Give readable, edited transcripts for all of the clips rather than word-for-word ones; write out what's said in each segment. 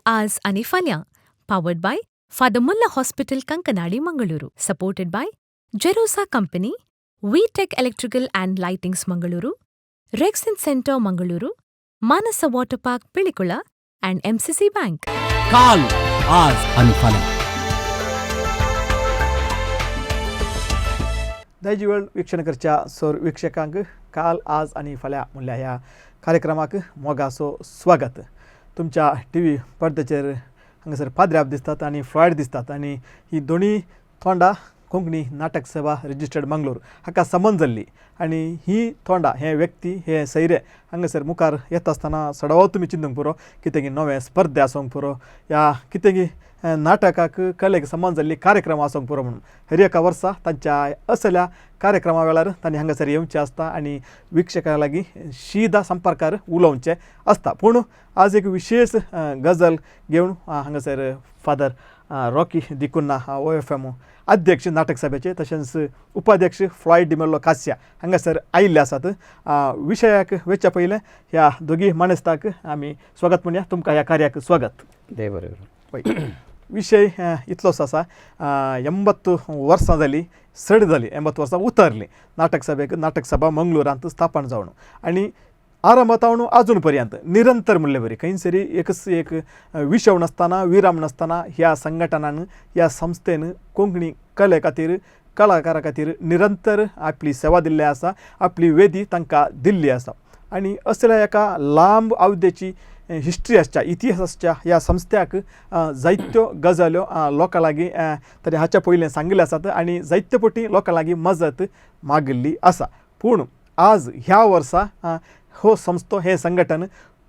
आज आनी फाल्यां, powered by Father Muller hospital, Kankanady, Mangaluru, supported by Jerosa company, V tech electrical and lightings, Mangaluru, Rexin centre, Mangaluru, Manasa water park, Pilikula and MCC bank. काल, आज आणि फाल्यां. दायजी वेळ वीक्षण करच्या सोर वीक्षकांक काल आज आनी फाल्यां म्हणल्यार ह्या कार्यक्रमाक मोगाचो स्वागत. तुमच्या टी व्ही पडद्याचेर हांगासर पाद्र्याब दिसतात आनी फ्लॉयड दिसतात आनी ही दोनी तोंडां कोंकणी नाटक सभा रजिस्टर्ड मंगळूर हाका संबंद जाल्ली आनी ही तोंडां, हे व्यक्ती, हे सैरे हांगासर मुखार येता आसतना सडावो तुमी चिंतूंक पुरो कितें नवे स्पर्धे आसूंक पुरो या कितें नाटकाक कलेक संबंद जाल्ली कार्यक्रम आसूंक पुरो म्हणून. हर एका वर्सा तांच्या असल्या कार्यक्रमा वेळार तांणी हांगासर येवचें आसता आनी वीक्षकां लागीं शीदा संपर्कार उलोवचें आसता. पूण आज एक विशेश गजल घेवन हांगासर फादर रॉकी दिकुन्ना, OFM अध्यक्ष नाटक सभेचे, तशेंच उपाध्यक्ष फ्लॉयड डिमेल्लो कास्या हांगासर आयिल्ले आसात. विशयाक वेच्या पयलें ह्या दोगी मानेस्ताक आमी स्वागत म्हणया. तुमकां ह्या कार्याक स्वागत. देव बरें करूं. पळय, विशय इतलोच आसा. 80 वर्सां जालीं, चड जालीं, 80 वर्सां उतरलीं नाटक सभेक, नाटक सभा मंगळुरांत स्थापन जावन आनी आरंभातावन अजून पर्यंत निरंतर म्हणले बरी खंयसरी एकच एक विशव नासतना, विराम नासतना ह्या संघटनान, ह्या संस्थेन कोंकणी कले खातीर, कलाकारा खातीर निरंतर आपली सेवा दिल्ली आसा, आपली वेदी तांकां दिल्ली आसा. आनी असल्या एका लांब अवधेची हिस्ट्री आसच्या, इतिहास आसच्या ह्या संस्थ्याक जायत्यो गजाल्यो लोकां लागीं तरी हाच्या पयलें सांगिल्लें आसात आनी जायते पटी लोकां लागीं मजत मागिल्ली आसा. पूण आज ह्या वर्सा हो संस्थो, हें संघटन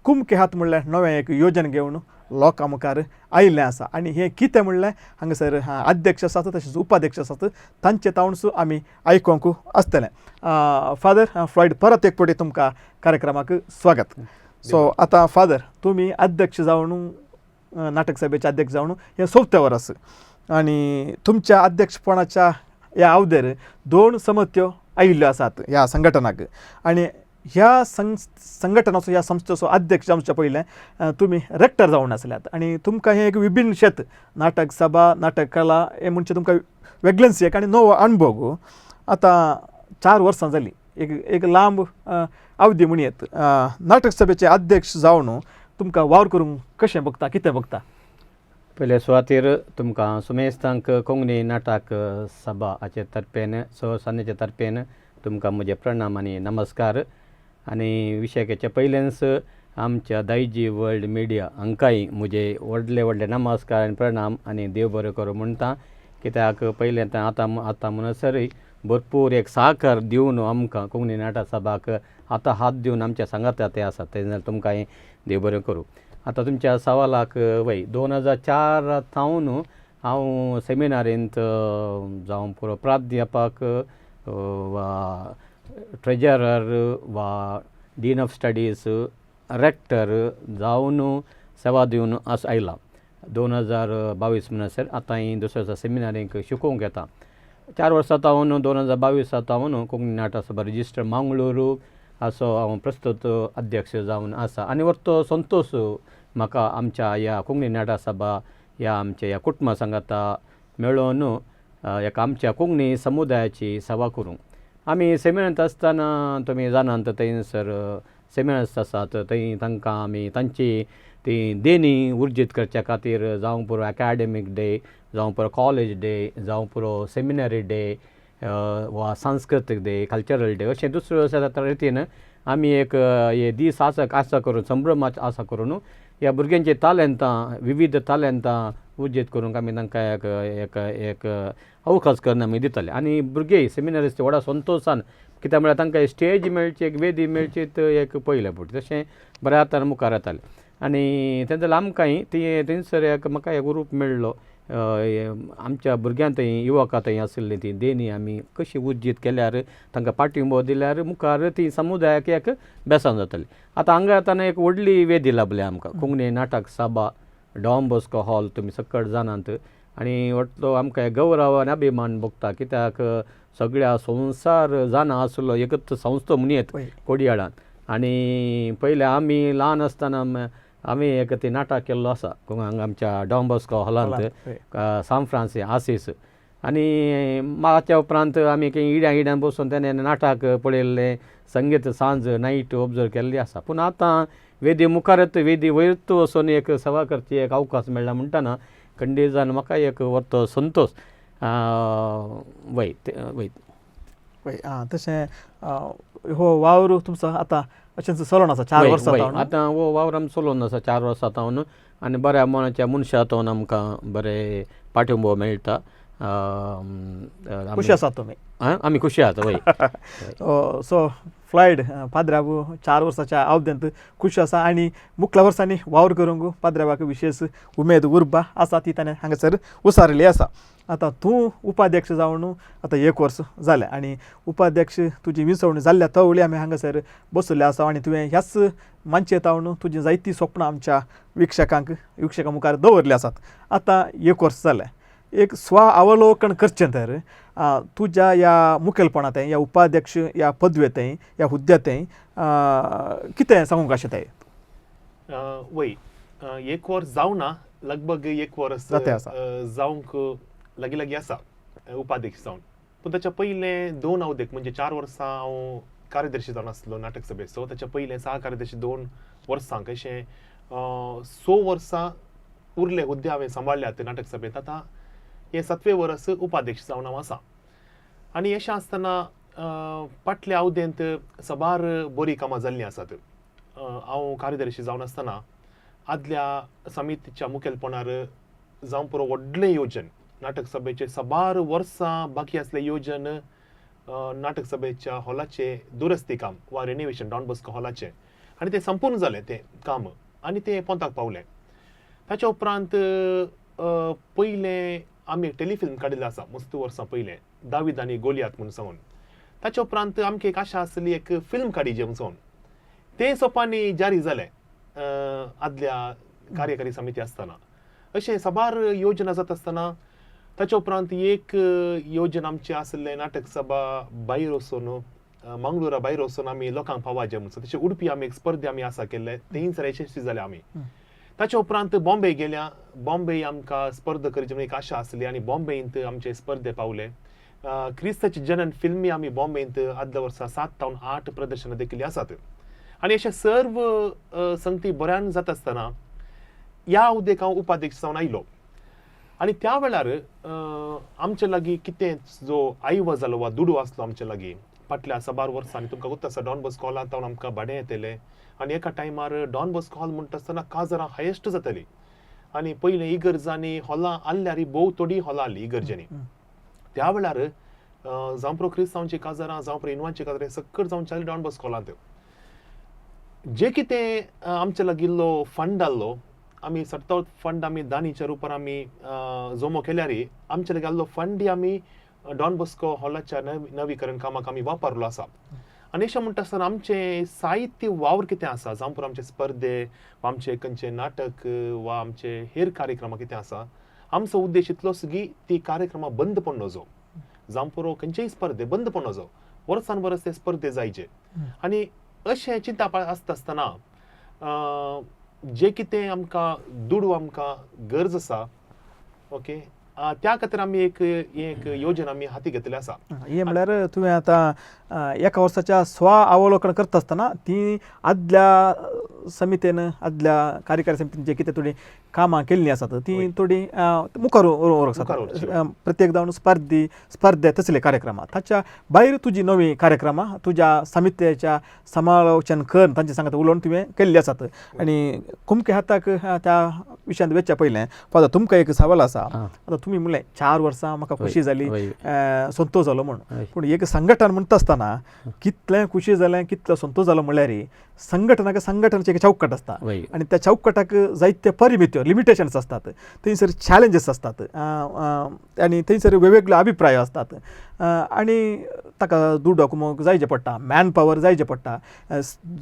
कुमकेहात म्हणल्यार नवें एक योजन घेवन लोकां मुखार आयिल्लें आसा. आनी हें कितें म्हणलें हांगासर अध्यक्ष आसात तशेंच उपाध्यक्ष आसात, तांचे तावणसू आमी आयकोंक आसतलें. फादर फ्लॉयड, परत एक फावटी तुमकां कार्यक्रमाक स्वागत. सो आतां फादर, तुमी अध्यक्ष जावन, नाटक सभेचे अध्यक्ष जावन हें चवथें वर्स आनी तुमच्या अध्यक्षपणाच्या ह्या अवधेर दोन समत्यो आयिल्ल्यो आसात ह्या संघटनाक. आनी ह्या संघटनाचो, ह्या संस्थेचो अध्यक्ष जावच्या पयलें तुमी रेक्टर जावन आसल्यात आनी तुमकां हें एक विभिन्न शेत, नाटक सभा, नाटक कला हें म्हणजे तुमकां वेगळेंच एक आनी नवो अणभव. आतां 4 वर्सां जालीं, एक एक लांब अवधी म्हणयेत. नाटक सभेचे अध्यक्ष जावन तुमकां वावर करूंक कशें बगता, कितें बगता? पयले सुवातेर तुमकां सुमेस्तांक कोंकणी नाटक सभा हाचे तर्फेन, संस्थानाचे तर्फेन तुमकां म्हजे प्रणाम आनी नमस्कार. आनी विशयाच्या पयलेंच आमच्या दायजी वर्ल्ड मिडिया हांकांय म्हजे व्हडले व्हडले नमस्कार आनी प्रणाम आनी देव बरें करूं म्हणटा. कित्याक पयलें आतां आतां म्हणसरय भरपूर एक साकर दिवन आमकां कोंकणी नाटक सभाक आतां हात दिवन आमच्या सांगाता ते आसात, तेन्ना तुमकां देव बरें करूं. आतां तुमच्या सवालाक वय, 2004 थावन हांव सेमिनारींत जावं पुरो प्राध्यापक वा ट्रेजरर वा डीन ऑफ स्टडीज, रेक्टर जावन सेवा दिवन आयला. 2022 म्हणसर आतां ही दुसऱ्या सेमिनारीक शिकोवंक येता. 4 वर्सां थावन, 2022 थावन कोंकणी नाटक सभा रजिस्टर मंगळूर असो हांव प्रस्तुत अध्यक्ष जावन आसा. आनी व्हडलो संतोश म्हाका आमच्या ह्या कोंकणी नाटक सभा ह्या आमच्या ह्या कुटुंबा सांगाता मेळोवन एका आमच्या कोंकणी समुदायाची सेवा करूंक. आमी सेमिनारांत आसतना तुमी जाणात, थंयसर सेमिनार्स आसात, थंय तांकां आमी तांची ती देणी उर्जीत करच्या खातीर जावं पुरो एकाडेमीक डे, जावं पुरो कॉलेज डे, जावं पुरो सेमिनरी डे वा सांस्कृतीक डे, कल्चरल डे, अशें दुसऱ्यो अशा रितीन आमी एक हे दीस आसा आसा करून, संभ्रम आसा करून ह्या भुरग्यांची तालेंतां, विविध तालेंतां उर्जीत करूंक आमी तांकां एक एक एक अवकाश करून आमी दिताले. आनी भुरगे सेमिनारिस्ट व्हडा संतोशान, कित्याक म्हळ्यार तांकां स्टेज मेळची, एक वेदी मेळची एक पयले फावटी तशें बऱ्या हातान मुखार येताले. आनी तेन्ना आमकांय ती थंयसर एक म्हाका एक रूप मेळ्ळो. आमच्या भुरग्यां थंय, युवकां थंय आशिल्ली ती देणी आमी कशी उर्जीत केल्यार, तांकां पाठिंबो दिल्यार मुखार ती समुदायाक एक बेसांव जातली. आतां हांगा येतना एक व्हडली वेदी लाभली आमकां, कोंकणी नाटक सभा डॉन बॉस्को हॉल, तुमी सकट जाणात. आनी व्हडलो आमकां गौरव आनी अभिमान भोगता, कित्याक सगळ्या संवसार जाणा आसलो एकच संस्था म्हणयेत कोडियाळांत. आनी पयलें आमी ल्हान आसतना आमी एक ती नाटक केल्लो आसा हांगा आमच्या डॉन बॉस्को हॉलांत, सान फ्रांसी आसीस. आनी ताच्या उपरांत आमी खंय इड्यां इड्यान बसून तेणें नाटक पळयल्लें, संगीत सांज नायट ऑब्जर्व केल्ली आसा. पूण आतां वेदी मुखारच वेदी वयरच वचून एक सेवा करची एक अवकाश मेळ्ळा म्हणटना खंडीत जावन म्हाका एक व्हडलो संतोश. वय वय वय आं, तशें हो वावर तुमचो आतां अशेंच चलोन आसा 4 वर्सां जावन. आतां हो वावर आमचो चलोन आसा 4 वर्सां जावन आनी बऱ्या मनाच्या मनशां जावन आमकां बरें पाठिंबो मेळटा. खुशी आसात तुमी? आमी खुशी आसा वय. सो फ्लॉयड पाद्राबू 4 वर्साच्या अवधेंत खुश आसा आनी मुखल्या वर्सांनी वावर करूंक पाद्राबाक विशेश उमेद उर्बा आसा ती ताणें हांगासर उसारिल्ली आसा. आतां तूं उपाध्यक्ष जावन आतां 1 वर्स जालें आनी उपाध्यक्ष तुजी विंचवणी जाल्ल्या तवळी आमी हांगासर बसुल्ले आसा आनी तुवें ह्याच मानचे तावन तुजी जायतीं स्वप्नां आमच्या विक्षकां मुखार दवरलीं आसात. आतां 1 वर्स जालें, एक स्व अवलोकन करचें तर तुज्या ह्या मुखेलपणांत, ह्या उपाध्यक्ष ह्या पदवेंत, ह्या हुद्द्यांत कितें सांगूंक अशें तें? वय 1 वर्स जावना, लगभग 1 वर्स जावंक लागीं लागीं आसा उपाध्यक्ष जावन. पूण ताच्या पयलें 2 अवधेक म्हणजे 4 वर्सां हांव कार्यदर्शी जावन आसलो नाटक सभेचो. ताच्या पयलें 6 कार्यदर्शी 2 वर्सांक अशें 6 वर्सां उरले हुद्दे हांवें सांबाळ्ळ्यात नाटक सभेंत. आतां हें 7वें वर्स उपाध्यक्ष जावन हांव आसा. आनी अशें आसतना फाटल्या अवधेंत साबार बरीं कामां जाल्लीं आसात. हांव कार्यदर्शी जावन आसतना आदल्या समितीच्या मुखेलपणार जावं पुरो व्हडलें योजन नाटक सभेचें साबार वर्सां बाकी आसलें योजन नाटक सभेच्या हॉलाचें दुरस्ती काम वा रेनोवेशन डॉन बॉस्को हॉलाचें, आनी तें संपूर्ण जालें तें काम आनी तें पोंताक पावलें. ताच्या उपरांत पयलें आमी एक टेलिफिल्म काडिल्लें आसा मस्त वर्सां पयलें, दावीद आनी गोलियात म्हूण सांगून. ताच्या उपरांत आमकां एक आशा आसली एक फिल्म काडिजे म्हूण सांगून, तें सोपांनी जारी जालें आदल्या कार्यकारी समिती आसतना. अशें साबार योजना जाता आसतना ताच्या उपरांत एक योजना आमचें आसलें नाटक सभा भायर वचून मंगळुरा भायर वचून आमी लोकांक पावाचें म्हणून, तशें उडपी आमी एक स्पर्धे आमी आसा केल्ले, थंयसर यशस्वी जाले आमी. ताच्या उपरांत बॉम्बे गेल्या, बॉम्बे आमकां स्पर्धा करची म्हणून एक आशा आसली आनी बॉम्बेंत आमचे स्पर्धे पावले. क्रिस्ताची जनन फिल्मी आमी बॉम्बेंत आदल्या वर्सा 7 जावन 8 प्रदर्शनां देखिल्लीं आसात. आनी अशें सर्व संगती बऱ्यान जाता आसतना ह्या अवधेक हांव उपाध्यक्ष जावन आयलो. आनी त्या वेळार आमचे लागीं कितें जो आयव जालो वा दुडू आसलो आमचे लागीं फाटल्या साबार वर्सांनी, तुमकां गोत्त आसा डॉन बॉस्को हॉलांत जावन आमकां भाडें येतलें आनी एका टायमार डॉन बॉस्को हॉल म्हणटा आसतना काजरां हायेस्ट जातालीं आनी पयलीं इगर्जांनी हॉलां आहल्यार भोव थोडीं हॉलां आहलीं इगर्जांनी. त्या वेळार जावं पुरो क्रिस्तांवची काजरां, जावं पुरो हिंदवांची काजरां सक्कड जावन चाली डॉन बॉस्को हॉलांत. जे कितें आमचे लागीं इल्लो फंड आहलो, आमी सट्टो फंड आमी दानीच्या रुपार आमी जमो केल्यार आमचे लागीं आहलो फंड आमी डॉन बॉस्को हॉलाच्या नवीकरण कामाक आमी वापरलो आसा. आनी अशें म्हणटा आसतना आमचें साहित्य वावर कितें आसा, जावं पुरो आमचे स्पर्धे वा आमचे खंयचे नाटक वा आमचे हेर कार्यक्रमां कितें आसा, आमचो उद्देश इतलोच की ती कार्यक्रमां बंद पडनो जो, जावं पुरो खंयचेय स्पर्धे बंद पडनो जो, वर्सान वर्स ते स्पर्धे जायचे. आनी अशें चिंतप आसता आसतना जे कितें आमकां दुडू आमकां गरज आसा, ओके, त्या खातीर आमी एक एक योजना आमी हाती घेतली आसा. हें म्हणल्यार तुवें आतां एका वर्साच्या स्व अवलोकन करता आसतना ती आदल्या समितीन, आदल्या कार्यकारी समितीन जे कितें थोडीं कामां केल्लीं आसात ती थोडीं मुखार व्हरूंक जाता. प्रत्येक जावन स्पर्धे तसले कार्यक्रमां, ताच्या भायर तुजी नवीं कार्यक्रमां तुज्या समितीच्या समालोचन कर तांचे सांगता उलोवन तुवें केल्ली आसात. आनी कुमके हाताक त्या विशयांत वचच्या पयलें फादर तुमकां एक सवाल आसा. आतां तुमी म्हणलें 4 वर्सां म्हाका खुशी जाली, संतोश जालो म्हूण, पूण एक संघटन म्हणटा आसतना कितलें खुशी जालें कितलो संतोश जालो म्हणल्यार संघटनाक संघटनाचें एक चौकट आसता आनी त्या चौकटाक जायते परिमित्यो लिमिटेशन्स आसतात, थंयसर चॅलेंजीस आसतात आनी थंयसर वेगवेगळे अभिप्राय आसतात आनी ताका दुडो मग जायचे पडटा, मॅन पावर जायचे पडटा,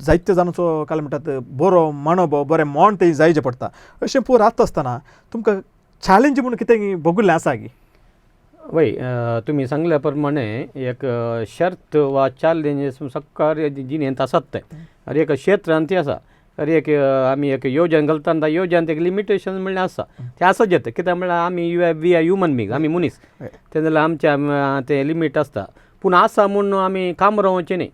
जायते जाणांचो काय म्हणटात बरो मनोभाव बरें मन थंय जायचें पडटा. अशें पोर आसता आसतना तुमकां चॅलेंज म्हणून कितें भोगुल्लें आसा की? वय, तुमी सांगल्या प्रमाणे एक शर्त वा चॅलेंज सकार जिणेंत आसात तें आनी एका क्षेत्रांत ती आसा. एक आमी एक योजन घालता आनी योजन एक लिमिटेशन म्हणल्यार आसा तें आसत येता कित्याक म्हणल्यार आमी we are human being, आमी मनीस, तें जाल्यार आमच्या तें लिमीट आसता. पूण आसा म्हूण आमी काम रावचें न्ही,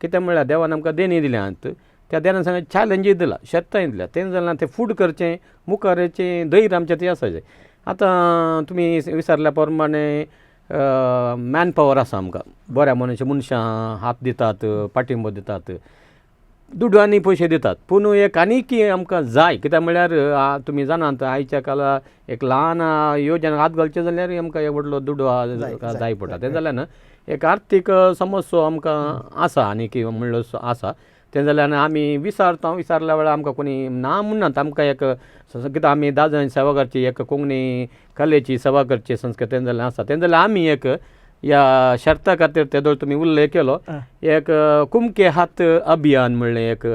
कित्याक म्हणल्यार देवान आमकां देणी दिल्यात, त्या देणान सांग चॅलेंजूय दिला, शर्तांय दिल्या, तें जाल्यार तें फूड करचें मुखार येचें धैर्य आमचें तें आसा. आतां तुमी विचारल्या प्रमाणे मॅन पावर आसा आमकां, बऱ्या मनशां मनशां हात दितात, पाठिंबो दितात, दुडवांनी पयशे दितात, पूण एक आनीक आमकां जाय. कित्याक म्हणल्यार तुमी जाणात आयच्या काळार एक ल्हान योजन हात घालचें जाल्यार आमकां एक व्हडलो दुडू जाय पडटा. तें जाल्यार न्हू एक आर्थीक समस्या आमकां आसा आनी म्हणलो आसा. तें जाल्यार आमी विचारता, विचारल्या वेळार आमकां कोणी ना म्हणनात, आमकां एक कित्याक आमी 10 जाण सेवा करची, एक कोंकणी कलेची सेवा करची संस्कृती तें जाल्यार आसा. तें जाल्यार आमी एक ह्या शर्ता खातीर तेदोळ तुमी उल्लेख केलो, एक कुमके हात अभियान म्हणलें एक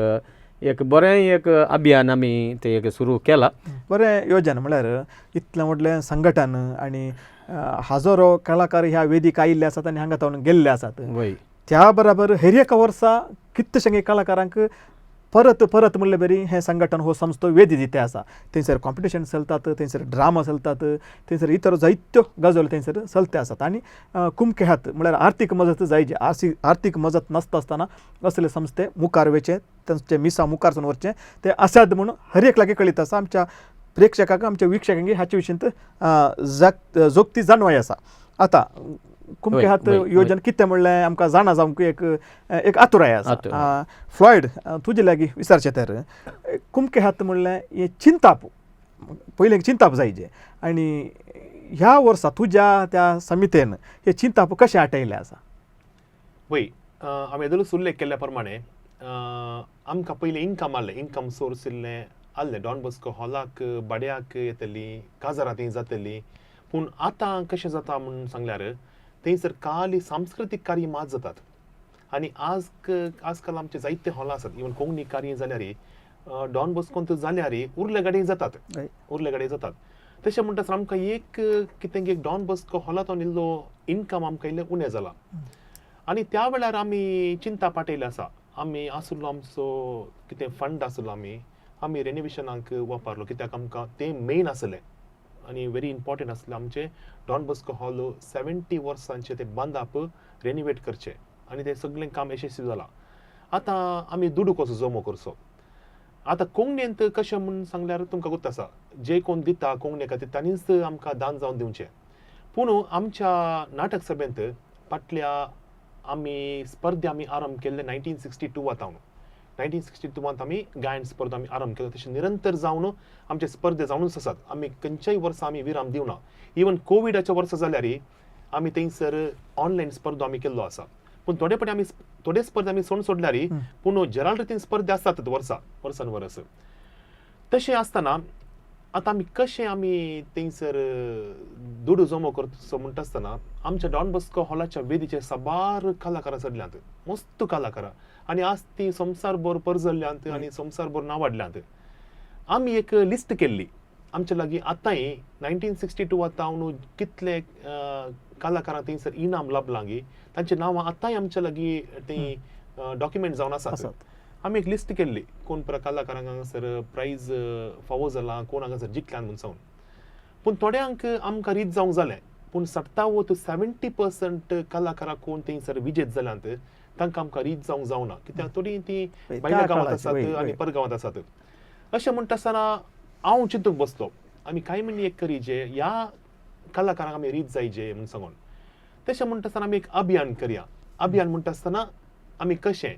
एक बरें एक अभियान आमी तें एक सुरू केलां. बरें योजन म्हणल्यार इतलें व्हडलें संघटन आनी हजारो कलाकार ह्या वेदीक आयिल्ले आसात आनी हांगा तावन गेल्ले आसात. त्या बराबर हेर एका वर्सा कितलेशे कलाकारांक परत परत म्हणले बरी हें संघटन हो संस्थो वेदी दिते आसा. थंयसर कॉम्पिटिशन चलतात, थंयसर ड्रामा चलतात, थंयसर इतर जायत्यो गजाली थंयसर चलते आसात. आनी कुमके हात म्हणल्यार आर्थीक मजत जायची, आर्थीक मजत नासता आसतना असले संस्थे मुखार वयचे, तांचे मिसां मुखार वचचें तें आसात म्हूण हर एक लागीं कळीत आसा. आमच्या प्रेक्षकांक, आमच्या वीक्षकांक हाचे विशीं जोगती जाणवाय आसा. आतां कुमके हात योजन कितें म्हणलें आमकां जाणा जावंक एक एक आतुराय आसा. फ्लॉयड, तुजे लागीं विचारचें तर कुमके हात म्हणलें हें चिंताप पयलें चिंताप जायचे, आनी ह्या वर्सा तुज्या त्या समितेन हें चिंताप कशें आटयलें आसा? वय, हांवें येदोळूच उल्लेख केल्ल्या प्रमाणे आमकां पयलीं इनकम आहलें, इनकम सोर्स इल्लें आहलें, डॉन बॉस्को हॉलाक भाड्याक येतली, काजारां थंय जातली. पूण आतां कशें जाता म्हूण सांगल्यार थंयसर खाली सांस्कृतीक कार्य मात जातात आनी आज आजकाल आमचे जायते हॉलां आसात. इवन कोंकणी कार्य जाल्यार डॉन बॉस्कोंत जाल्यार उरले गाडी जातात, उरले गाडी जातात. तशें म्हणटा आसतना आमकां एक कितें एक डॉन बॉस्को हॉलांत इल्लो इनकम आमकां इल्लें उणें जाला आनी त्या वेळार आमी चिंता पाटयली आसा. आमी आसलो आमचो कितें फंड आसलो आमी आमी रेनोवेशनाक वापरलो, कित्याक आमकां तें मेन आसलें आनी व्हेरी इम्पॉर्टंट आसलें आमचें डॉन बॉस्को हॉल 70 वर्सांचें तें बांदप रेनोवेट करचें आनी तें सगळें काम यशस्वी जालां. आतां आमी दुडू कसो जमो करचो? आतां कोंकणींत कशें म्हूण सांगल्यार तुमकां गोत्त आसा, जे कोण दिता कोंकणी खातीर तांणीच आमकां दान जावन दिवचें. पूण आमच्या नाटक सभेंत फाटल्या आमी स्पर्धा आमी आरंभ केल्ले 1962 हावन, 1962 आमी गायन स्पर्धा आमी आरंभ केलो. तशें निरंतर जावन आमचे स्पर्धे जावनूच आसात. आमी खंयच्याय वर्सा आमी विराम दिवना. इवन कोविडाच्या वर्सा जाल्यार आमी थंयसर ऑनलायन स्पर्धा आमी केल्लो आसा. पूण थोडे फावटी आमी थोडे स्पर्धा आमी सोडून सोडल्यार पूण जराल रितीन स्पर्धा आसतात वर्सा वर्सान वर्स. तशें आसतना आतां आमी कशें आमी थंयसर दुडू जमो करचो म्हणटा आसतना आमच्या डॉन बॉस्को हॉलाच्या वेदीचेर साबार कलाकारां चडल्यांत, मस्त कलाकारां, आनी आज ती संवसारभर परजल्ल्यांत आनी संवसारभर नांवाडल्यांत. आमी एक लिस्ट केल्ली आमच्या लागीं आतांय 1962 आतां कितले कलाकारां थंयसर इनाम लाभलां गी तांची नांवां आतांय आमच्या लागीं ती डॉक्युमेंट जावन आसात. आमी एक लिस्ट केल्ली कोण कलाकारांक हांगासर प्रायज फावो जाला, कोण हांगासर जिखल्यान म्हूण सांगून. पूण थोड्यांक आमकां रीत जावंक जालें, पूण सत्तावत 70% कलाकारां कोण थंयसर विजेत जाल्यांत तांकां आमकां रीत जावंक जावना, कित्याक थोडीं तीं भायल्या गांवांत आसात आनी परगांवांत आसात. अशें म्हणटा आसतना हांव चिंतूंक बसलो आमी कांय म्हण एक करीजे ह्या कलाकारांक आमी रीत जायजे म्हूण सांगून. तशें म्हणटा आसतना आमी एक अभियान करया. अभियान म्हणटा आसतना आमी कशें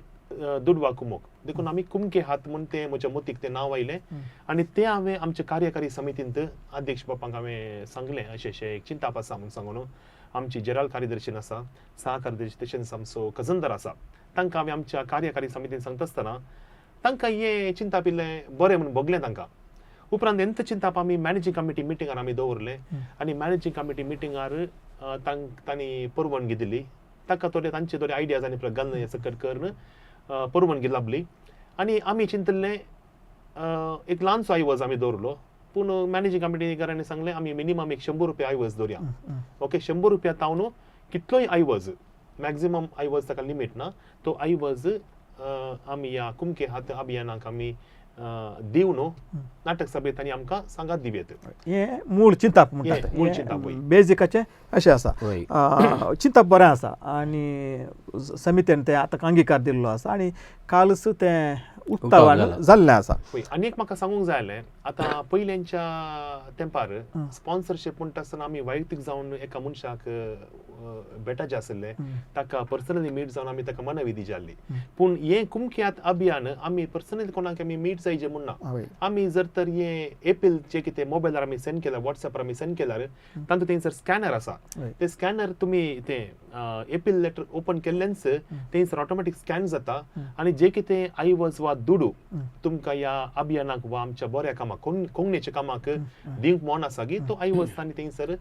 दुडवा कुमोक, देखून आमी कुमके हात म्हूण तें म्हज्या मतीक तें नांव आयलें आनी तें हांवें आमच्या कार्यकारी समितींत अध्यक्ष बापांक हांवें सांगलें अशें अशें एक चिंताप आसा म्हूण सांगून. आमची जेराल कार्यदर्शी आसा, सहा कार्यदर्शी, तशेंच आमचो खजनदार आसा, तांकां हांवें आमच्या कार्यकारी समितीन सांगता आसतना तांकां हें चिंताप इल्लें बरें म्हूण भोगलें तांकां. उपरांत हेंच चिंताप आमी मॅनेजींग कमिटी मिटिंगार आमी दवरलें आनी मॅनेजींग कमिटी मिटिंगार तांणी परवानगी दिली. ताका थोडे तांचे थोडे आयडियाज आनी घालून हें सकयल करून परवानगी लाभली आनी आमी चिंतलें एक ल्हानसो आयवज आमी दवरलो. पूण मॅनेजींग कमिटीकारांनी सांगलें आमी मिनिमम एक 100 रुपया आयवज दवरया. ओके, 100 रुपया तावन कितलोय आयवज, मॅक्झिमम आयवज ताका लिमीट ना, तो आयवज आमी ह्या कुमके हात अभियानाक आमी दिवन नाटक सभेत आनी आमकां सांगात दिवयेत. हें मूळ चिंताप म्हणटात, हें मूळ चिंताप, वय. बेजिकाचें अशें आसा. वय. चिंतप बरें आसा आनी समितीन तें आतां अंगीकार दिल्लो आसा आनी कालच तें उक्तावण जालां. जाल्लें आसा. पळय आनी एक म्हाका सांगूंक जाय जालें, आतां पयल्यांच्या तेंपार स्पॉन्सरशीप म्हणटा आसतना आमी वैयक्तीक जावन एका मनशाक भेटाचें आशिल्लें, ताका पर्सनली मीट जावन आमी ताका मनवी दिची आहली. पूण हें कुमक्यात अभियान आमी पर्सनली कोणाक आमी मीट जायचे म्हूण ना. हय. आमी जर तर हें एपील जे कितें मोबायलार आमी सेंड केल्यार, वॉट्सॅपार आमी सेंड केल्यार तातूंत थंयसर स्कॅनर आसा. हय. ते स्कॅनर तुमी तें एपील लेटर ओपन केल्ल्यानच थंयसर ऑटोमॅटीक स्कॅन जाता आनी जे कितें आयवज वा दुडू तुमकां ह्या अभियानाक वा आमच्या बऱ्या कामाक कोंकणीच्या कामाक दिवंक मन आसा की तो आयवज तांणी थंयसर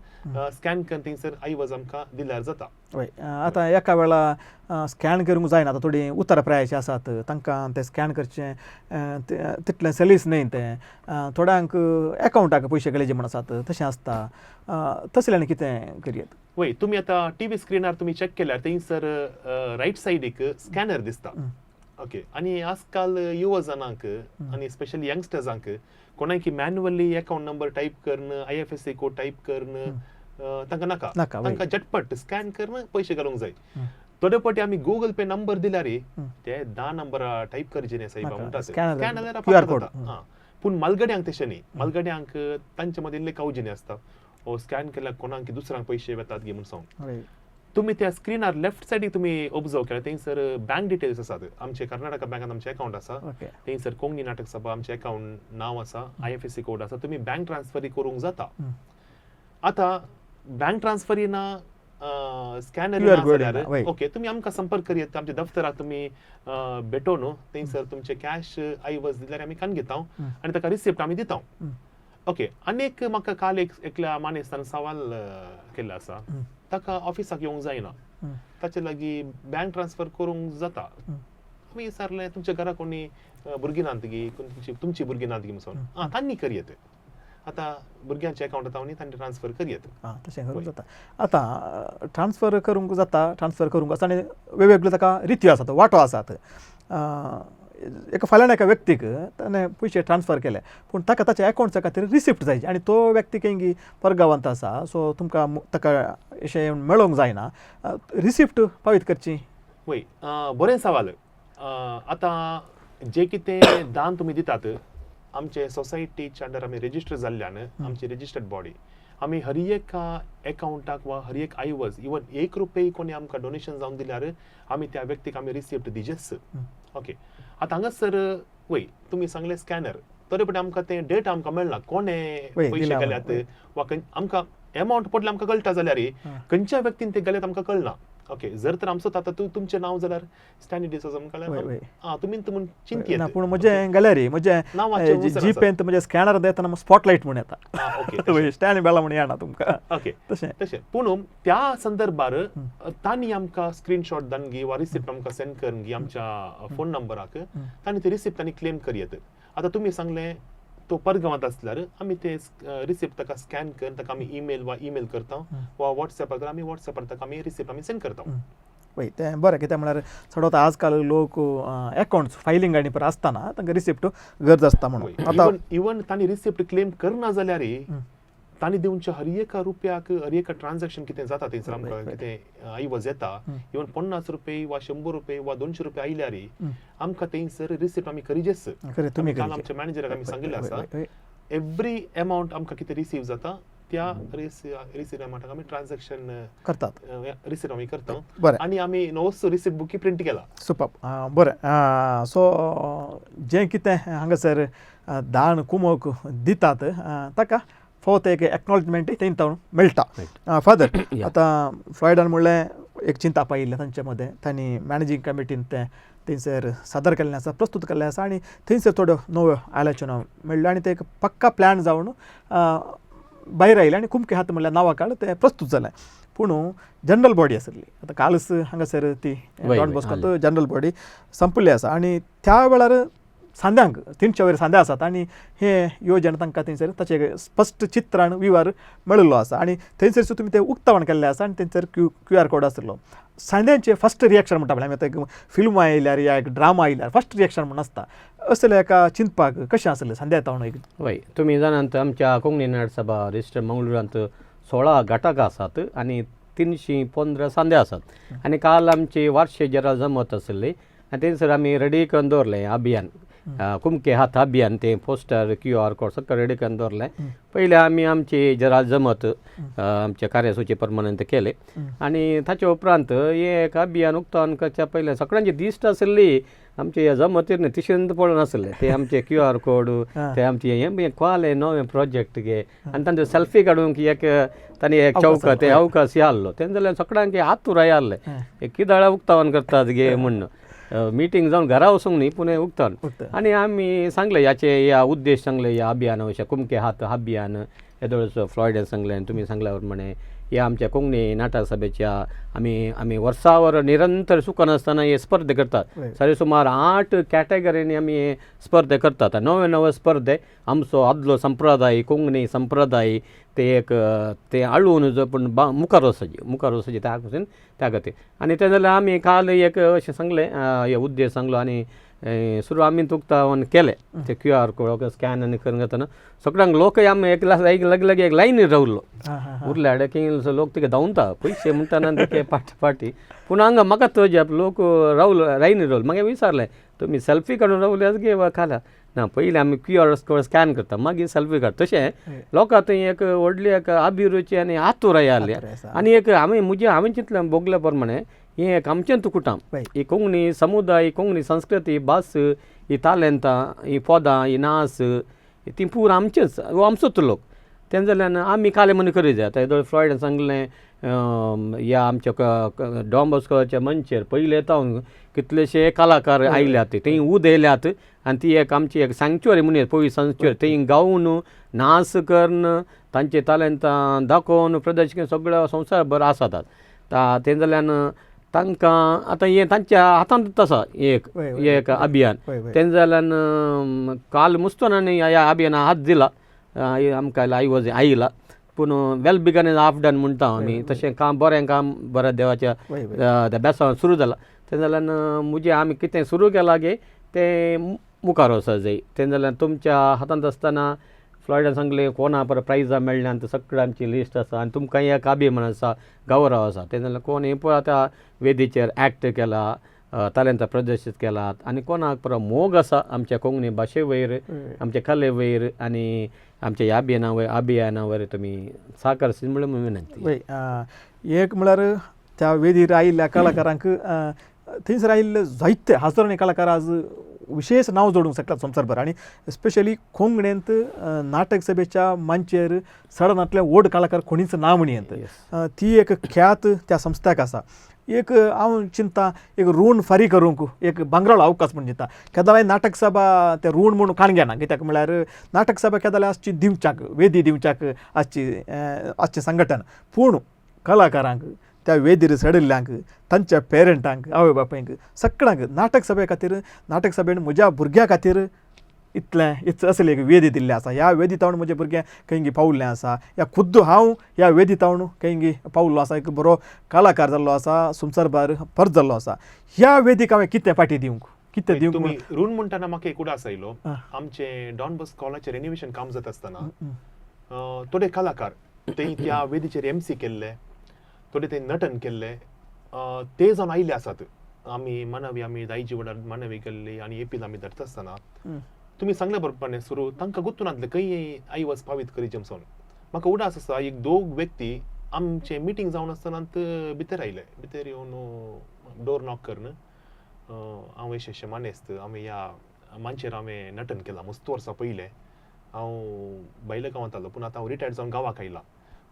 स्कॅन करून थंयसर आयवज आमकां दिल्यार जाता. वय. आतां एका वेळा स्कॅन करूंक जायना, आतां थोडीं उतर प्रायेची आसात तांकां तें स्कॅन करचें तितलें सलीस न्हय तें. थोड्यांक एकावंटाक पयशे गळेचे म्हण आसात तशें आसता. तसलें आनी कितें करयेत? वय, तुमी आतां टीव्ही स्क्रिनार तुमी चॅक केल्यार थंयसर रायट सायडीक स्कॅनर दिसता. ओके, आनी आजकाल युवा जाणांक आनी स्पेशली यंगस्टर्सांक कोणाकी मॅन्युअली अकाउंट नंबर टायप करून IFSC code type करून तांकां नाका, नाका, वय. तांकां झटपट स्कॅन करून पयशे घालूंक जाय. थोडे फावटी आमी गुगल पे नंबर दिल्यार ते 10 नंबर टायप करचे न्ही साहेबा नाका, म्हणटा, scanner scan जाल्यार QR code. हां, पूण मालगड्यांक तशें न्ही, मालगड्यांक तांचे मदीं इल्लें कावजेनी आसता, ओ स्कॅन केल्यार कोणाक दुसऱ्यांक पयशे वेतात गे म्हूण सांग. वय. तुमी त्या स्क्रिनार लेफ्ट सायडीक तुमी ऑब्जर्व केल्यार थंयसर बँक डिटेल्स आसात. आमचे कर्नाटका बँकान आमचें अकावंट आसा, ओके. थंयसर कोंकणी नाटक सभा आमचें अकावंट नांव आसा, IFSC code आसा, तुमी बँक ट्रान्सफरी करूंक जाता. आतां बँक ट्रान्सफरी ना, स्कॅनर QR ना code जाल्यार ना, वय. ओके तुमी आमकां संपर्क करयेत, आमच्या दफ्तराक तुमी भेटोवन थंयसर तुमचे कॅश आयवज दिल्यार आमी कान घेता आनी ताका रिसिप्ट आमी दिता. ओके, आनी एक म्हाका काल एकल्या मानेस्तान सवाल केल्लो आसा, ताका ऑफिसाक येवंक जायना, ताचे लागीं बँक ट्रान्सफर करूंक जाता. आमी विचारलें तुमच्या घरा कोणी भुरगीं नात गी, तुमची भुरगीं नात गी म्हणून, आं तांणी करयेत, आतां भुरग्यांचे अकावंट आतां तांणी ट्रान्सफर करयेत. आं, तशें करूंक जाता. आतां ट्रान्सफर करूंक जाता, ट्रान्सफर करूंक आसा आनी वेगवेगळ्यो ताका रित्यो आसात, वांटो आसात. एका फाल्यां एका व्यक्तीक ताणें पयशे ट्रान्सफर केले पूण ताका ताच्या अकावंटच्या खातीर रिसिप्ट जायची आनी तो व्यक्ती खंय परगांवांत आसा, सो तुमकां ताका अशें मेळोंक जायना, रिसिप्ट पावयत करची. वय, बरें सवाल. आतां जे कितें दान तुमी दितात आमचे सोसायटीच्या अंडर आमी रेजिस्टर जाल्ल्यान आमची रेजिस्टर्ड बॉडी आमी हर एका एकावंटाक वा हर एक आयवज इवन 1 रुपये कोणी आमकां डोनेशन जावन दिल्यार आमी त्या व्यक्तीक आमी रिसिप्ट दिजेच. ओके, आतां हांगासर वय तुमी सांगलें स्कॅनर, तरी पण आमकां तें डेट आमकां मेळना कोणें पयशे गेल्यात वा आमकां एमावंट पडले आमकां कळटा जाल्यार खंयच्या व्यक्तीन ते गेल्यात आमकां कळना. ओके, जर तर आमचो आतां तुमचें नांव जाल्यार स्टॅनली डिसोजा म्हणल्यार आं तुमी म्हूण चिंतयेत. ना, पूण म्हजें गॅलरी म्हजें जीपेंत म्हजें स्कॅनर येतना स्पॉटलायट म्हूण येता, ओके, स्टॅनली बेला म्हूण येना तुमकां. ओके, तशें तशें पूण त्या संदर्भार तांणी आमकां स्क्रीनशॉट दानगी वा रिसिप्ट आमकां सेंड करनगी आमच्या फोन नंबराक, तांणी ती रिसिप्ट तांणी क्लेम करयेत. आतां तुमी सांगलें तो परगांवांत आसल्यार आमी ते रिसिप्ट ताका स्कॅन करून ताका आमी ईमेल वा ईमेल करता वा वॉट्सॅपार आमी वॉट्सॅपार ताका आमी रिसिप्ट आमी सेंड करता. वय, तें बरें, कित्याक म्हळ्यार चडवत आजकाल लोक अकावंट्स फायलिंग आनी पर आसतना तांकां रिसिप्ट गरज आसता म्हणून. आतां इवन तांणी रिसिप्ट क्लेम करना जाल्यार तांणी दिवच्या हर एका रुपयाक हर एका ट्रान्झॅक्शन कितें जाता थंयसर आमकां कितें आयवज येता, इवन 50 रुपये वा 100 रुपये वा 200 रुपये आयल्यार आमकां थंयसर रिसिप्ट आमी करिजेच. काल आमच्या मॅनेजराक आमी सांगिल्लें आसा एवरी एमावंट आमकां कितें रिसीव जाता त्या रिसीव अमावंटाक आमी ट्रान्झॅक्शन करतात, रिसीव आमी करता. बरें, आनी आमी नवोच रिसिप्ट बुकी प्रिंट केला. सुपर, बरें. सो जें कितें हांगासर दान कुमोक दितात ताका फावत एक एक्नॉलेजमेंट थंय मेळटा. फादर, आतां फ्लॉयडान म्हणलें एक चिंताप आयिल्लें तांचे मदें, तांणी मॅनेजींग कमिटीन तें थंयसर सादर केल्लें आसा, प्रस्तूत केल्लें आसा आनी थंयसर थोड्यो नव्यो आलोचना मेळ्ळ्यो आनी ते एक पक्का प्लॅन जावन भायर आयलें आनी कुमके हात म्हणल्यार नांवा काळ तें प्रस्तूत जालें. पूण जनरल बॉडी आशिल्ली, आतां कालच हांगासर ती डॉन बॉस्कोंत जनरल बॉडी संपल्ली आसा आनी त्या वेळार सांद्यांक 300 वयर सांदे आसात आनी हे योजन तांकां थंयसर ताचें स्पश्ट चित्रान विवर मेळिल्लो आसा आनी थंयसर तुमी तें उक्तावण केल्लें आसा आनी थंयसर क्यू आर कोड आशिल्लो. सांद्यांचें फर्स्ट रिएक्शन म्हणटा, म्हळ्यार आमी आतां एक फिल्म आयल्यार या एक ड्रामा आयल्यार फर्स्ट रिएक्शन म्हूण आसता, असले एका चिंतपाक कशें आसलें संध्या तावन एक. वय, तुमी जाणात आमच्या कोंकणी नाट्य सभा रजिस्टर मंगळुरांत 16 घटक आसात आनी 315 सांदे आसात. आनी काल आमची वार्षिक जरा जमत आसली आनी थंयसर आमी रेडी करून दवरलें अभियान, कुमके हात अभियान, ते पोस्टर QR code सगळें रेडी करून दवरलें. पयलें आमी आमची जरा जमत आमच्या कार्यसुची प्रमाणे केले आनी ताचे उपरांत हें एक अभियान उक्तावन करच्या पयलें सगळ्यांची दिश्ट आसली आमचे जमतीर न्ही तिशेंत पळोवन आसले ते आमचे QR code, ते आमचे हें कोले नवे प्रोजेक्ट गे आनी तांचे सेल्फी काडूंक एक तांणी एक चौक ते अवकाश आहलो. तेन्ना जाल्यार सगळ्यांक आतुराय आहले किदाळा उक्तावन करतात गे म्हूण मिटींग जावन घरा वचूंक न्ही पूण उक्तावन. आनी आमी सांगलें ह्याचे ह्या उद्देश सांगले ह्या अभियाना विशीं, कुमके हात अभियान येदोळचो फ्लॉयडान सांगलें आनी तुमी सांगल्या प्रमाणे ह्या आमच्या कोंकणी नाटक सभेच्या आमी आमी वर्सावर निरंतर चुकनासतना हे स्पर्धे करतात. सरी सुमार 8 कॅटेगरींनी आमी हे स्पर्धे करतात. नवे नवे स्पर्धे आमचो आदलो संप्रदाय कोंकणी संप्रदाय ते एक ते आळून जो पूण मुखार वचपाची मुखार वचपाची त्या पासून त्या खातीर. आनी तें जाल्यार आमी काल एक अशें सांगलें हे उद्देश सांगलो आनी सुरू आमी उक्तावन केलें ते QR code scan आनी करून घेतना सगळ्यांक लोकय आमी एक लग लगे एक लायनी रावलो उरल्या की लोक तिका धांवता पयशे म्हणटाना तिके फाटी फाटी पूण हांगा म्हाका तो जे लोक रावलो लायनी रावलो. मागीर विचारलें तुमी सेल्फी काडून रावले गे वा खाला ना, पयलीं आमी QR code scan करता मागीर सेल्फी काड. तशें लोकां थंय एक व्हडली एक अभिरुची आनी आतुराय आहली आनी एक आमी म्हजें हांवें चिंतलें भोगल्या प्रमाणे हें एक आमचें कुटुंब ही कोंकणी समुदाय कोंकणी संस्कृती भास ही तालेंतां ही पदां ही नाच ती पूर आमचेच हो आमचोच लोक. तेन्ना जाल्यार आमी काले म्हूण करी जाय. आतां येदोळ फ्लॉयडान सांगलें ह्या आमच्या डॉन बॉस्कोच्या मंचेर पयले तावन कितलेशे कलाकार आयल्यात थंय उदयल्यात आनी ती एक आमची एक सँक्चुअरी म्हणून पयली सँक्चुअरी थंय गावन नाच करून तांचे तालेंतां दाखोवन प्रदर्शन सगळ्या संवसारभर आसात. तें जाल्यार तांकां आतां हें तांच्या हातांतूच आसा एक एक अभियान. तेन्ना जाल्यार काल मुस्तनांनी ह्या अभियानाक हात दिला आमकां आयवज आयला पूण well begun is half done म्हणटा आमी. तशें काम बरें काम बरें देवाच्या त्या बेसांव सुरू जालां. तें जाल्यार म्हजें आमी कितें सुरू केलां गे तें मुखार वचपाक जाय. तें जाल्यार तुमच्या हातांत आसतना फ्लॉयडान सांगलें कोणा परत प्रायजां मेळ्ळ्यात सगळें आमची लिस्ट आसा आनी तुमकां एक अभिमान आसा गौरव आसा. तें जाल्यार कोण पळय आतां वेदीचेर एक्ट केला तालेंतां प्रदर्शीत केलात आनी कोणाक परत मोग आसा आमच्या कोंकणी भाशे वयर आमच्या कले वयर आनी आमच्या ह्या अभियाना वयर अभियाना वयर तुमी साकार म्हणून विनंती. वय, एक म्हळ्यार त्या वेदीर आयिल्ल्या कलाकारांक थंयसर आयिल्ले जायते हजारांनी कलाकार आज विशेश नांव जोडूंक शकतात संवसारभर आनी स्पेशली कोंकणींत नाटक सभेच्या मांचेर सडनांतले व्हड कलाकार कोणीच ना म्हणयेत ती एक ख्यात त्या संस्थाक आसा. एक हांव चिंता एक ऋण फारीक करूंक एक भांगराळो अवकाश म्हूण चिंता केदोळाय नाटक सभा ते ऋण म्हूण काणगे ना कित्याक म्हळ्यार नाटक सभा केदोळाय आसची दिवच्याक वेदी दिवच्याक आसची आसचें संघटन पूण कलाकारांक त्या वेदीर चडिल्ल्यांक तांच्या पेरंटांक आवय बापायंक सगळ्यांक नाटक सभे खातीर नाटक सभेन म्हज्या भुरग्या खातीर इतलें असली एक वेदी दिल्ली आसा. ह्या वेदी तावन म्हजें भुरगें खंयगी पावल्लें आसा ह्या खुद्द हांव ह्या वेदी तावन खंयगी पावल्लो आसा एक बरो कलाकार जाल्लो आसा संवसारभर परत जाल्लो आसा. ह्या वेदीक हांवें कितें फाटी दिवंक कितें दिवंक तुमी ऋण म्हणटाना म्हाका एक उडास आयलो. आमचें डॉन बॉस्को कॉलेजाचें रेनिवेशन काम जाता आसतना थोडे कलाकार ते त्या वेदीचेर MC केल्ले थोडे ते नटन केल्ले ते जावन आयिल्ले आसात. आमी मानवी आमी दायजी वडार मानवी केल्ली आनी एपील आमी धरता आसतना तुमी सांगल्या बरोबर सुरू तांकां गुत्तून नासलें खंय आई वच पावीत करी जमसोन. म्हाका उडास आसा एक दोग व्यक्ती आमचें मिटींग जावन आसतना भितर आयले भितर येवन डोर नॉक करून हांव यशस्वी मानेस्त हांवें ह्या मांचेर हांवें नटन केलां मस्त वर्सां पयलें हांव भायल्या गांवांत आसलो पूण आतां हांव रिटायर्ड जावन गांवाक आयलां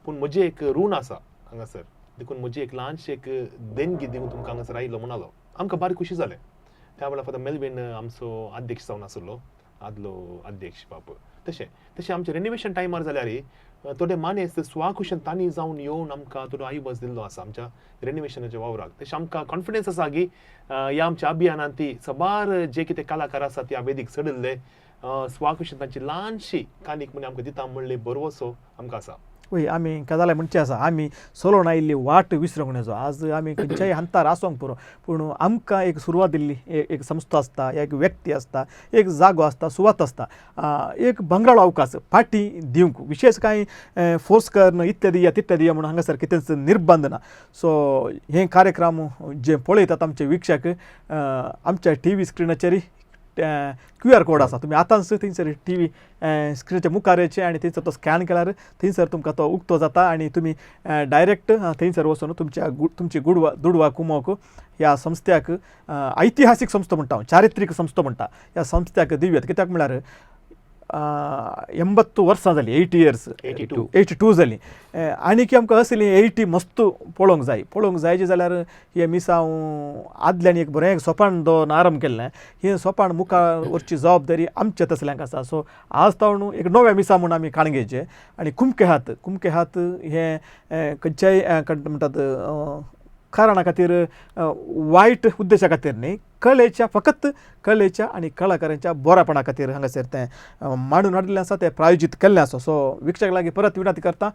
पूण म्हजें एक ऋण आसा हांगासर देखून म्हजी एक ल्हानशी एक देणगी दिवन तुमकां हांगासर आयलो म्हणालो. आमकां बारीक खुशी जालें. त्या वेळार फादर मेलवीन आमचो अध्यक्ष जावन आसलो आदलो अध्यक्ष बाप. तशें तशें आमचें रेनिवेशन टायमार जाल्यार थोडे मानेस्त स्वाखुशन तांणी जावन येवन आमकां थोडो आयवज दिल्लो आसा आमच्या रेनिवेशनाच्या वावराक. तशें आमकां कॉन्फिडन्स आसा की ह्या आमच्या अभियानान ती साबार जे कितें कलाकार आसा त्या वेदीक चडिल्ले स्वाखुशन तांची ल्हानशी कानीक म्हण आमकां दिता म्हणली भरवसो आमकां आसा. वय आमी गजाल म्हणचे आसा, आमी चलोवन आयिल्ली वाट विसरूंक नजो. आज आमी खंयच्याय हंतार आसूंक पुरो, पूण आमकां एक सुरवात दिल्ली एक संस्था आसता, एक व्यक्ती आसता, एक जागो आसता, सुवात आसता, एक भांगराळो अवकाश फाटी दिवंक विशेश कांय फोर्स करून इतले दिया तितले दिया म्हणून हांगासर कितेंच निर्बंध ना. सो हे कार्यक्रम जे पळयतात आमचे वीक्षक, आमच्या टी व्ही स्क्रिनाचेर क्यू आर कोड आसा, तुमी आतांच थंयसर टी व्ही स्क्रिनाच्या मुखार येचे आनी थंयसर तो स्कॅन केल्यार थंयसर तुमकां तो उक्तो जाता आनी तुमी डायरेक्ट थंयसर वचून तुमच्या तुमची गुडवा दुडवा कुमोक ह्या संस्थ्याक, ऐतिहासीक संस्था म्हणटा हांव, चारित्रीक संस्था म्हणटा, ह्या संस्थ्याक दिवयात. कित्याक म्हळ्यार 80 वर्सां जालीं, 80 इयर्स, 82. 82 जालीं. आनीक आमकां असली 80 मस्त पळोवंक जाय. पळोवंक जाय जाल्यार हें मिसांव आदल्यान एक बरें सोपान दवरून आरंभ केल्लें, हें सोपान मुखार व्हरची जबाबदारी आमच्या तसल्यांक आसा. सो आज तावन एक नवें मिसांव म्हूण आमी काणगेचें आनी कुमके हात, कुमके हात हें खंयच्याय म्हणटात कारणा खातीर, वायट उद्देशा खातीर न्ही, कलेच्या, फकत कलेच्या आनी कलाकारांच्या बरेपणा खातीर हांगासर तें मांडून हाडिल्लें आसा, तें प्रायोजीत केल्लें आसा. सो वीक्षक लागीं परत विनंती करता,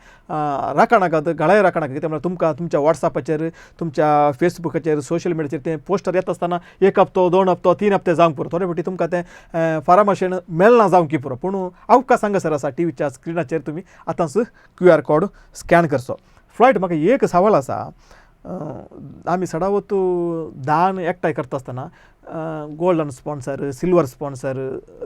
राखणाकात, गळाय राखणाकात, कित्याक म्हळ्यार तुमकां तुमच्या वॉट्सॅपाचेर, तुमच्या फेसबुकाचेर, सोशल मिडियाचेर तें पोस्टर येता आसतना 1 हप्तो, 2 हप्तो, 3 हप्ते जावंक पुरो. थोडे फावटी तुमकां तें फारां माशेन मेळना जावंक पुरो, पूण अवकाश हांगासर आसा. टी व्हीच्या स्क्रिनाचेर तुमी आतांच क्यू आर कोड स्कॅन करचो. फ्लायट म्हाका एक सवाल आसा, आमी सडावत दान एकठांय करता आसतना गोल्डन स्पॉन्सर, सिल्वर स्पॉन्सर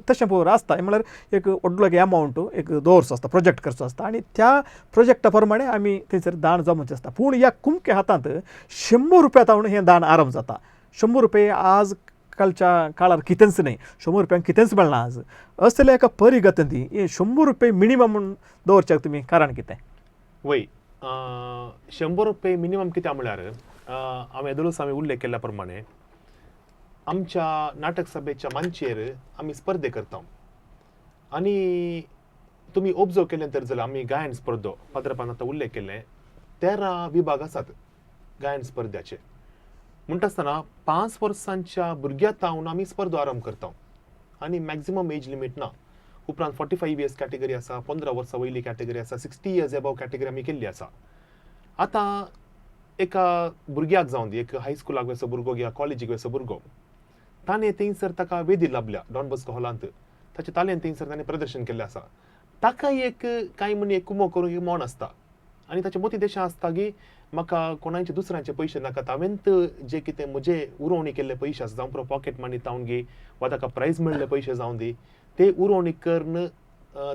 तशें पळोवन आसता, म्हळ्यार एक व्हडलो एक एमावंट एक दवरचो आसता, प्रोजेक्ट करचो आसता आनी त्या प्रोजेक्टा प्रमाणे आमी थंयसर दान जमोवचें आसता. पूण ह्या कुमके हातांत 100 रुपया तावन हें दान आरंभ जाता. 100 रुपया आज कालच्या काळार कितेंच न्हय, 100 रुपयांक कितेंच मेळना आज. असल्या एका परिगतींत हें 100 रुपया मिनिमम म्हूण दवरच्याक तुमी कारण कितें? वय 100 रुपये मिनिमम कित्याक म्हळ्यार हांवें येदोळूच आमी उल्लेख केल्ल्या प्रमाणे आमच्या नाटक सभेच्या मांचयेर आमी स्पर्धे करता आनी तुमी ऑब्जर्व केलें तर जाल्यार आमी गायन स्पर्धो पाद्रपान आतां उल्लेख केल्लें 13 विभाग आसात गायन स्पर्ध्याचे. म्हणटा आसतना 5 वर्सांच्या भुरग्या तावन आमी स्पर्धो आरंभ करता आनी मॅक्झिमम एज लिमीट ना. उपरांत 45 इयर्स कॅटेगरी आसा, 15 वर्सां वयली कॅटेगरी आसा, 60 इयर्स एबव कॅटेगरी आमी केल्ली आसा. आतां एका भुरग्याक जावन दी, एक हायस्कुलाक वयसो भुरगो या कॉलेजीक वयसो भुरगो, ताणें थंयसर ताका वेदी लाभल्या डॉन बॉस्को हॉलांत, ताचे तालेंत थंयसर ताणें प्रदर्शन केल्लें आसा. ताका एक कांय म्हण एक कुमो करूंक एक मोन आसता आनी ताचे मतींत अशें आसता की म्हाका कोणाचे दुसऱ्यांचे पयशे नाका, हांवें जे कितें म्हजे उरोवणी केल्ले पयशे आसा, जावं पुरो पॉकेट मनी तावन गी वा ताका प्रायज मेळ्ळे पयशे जावन दी, ते उरोवणी करून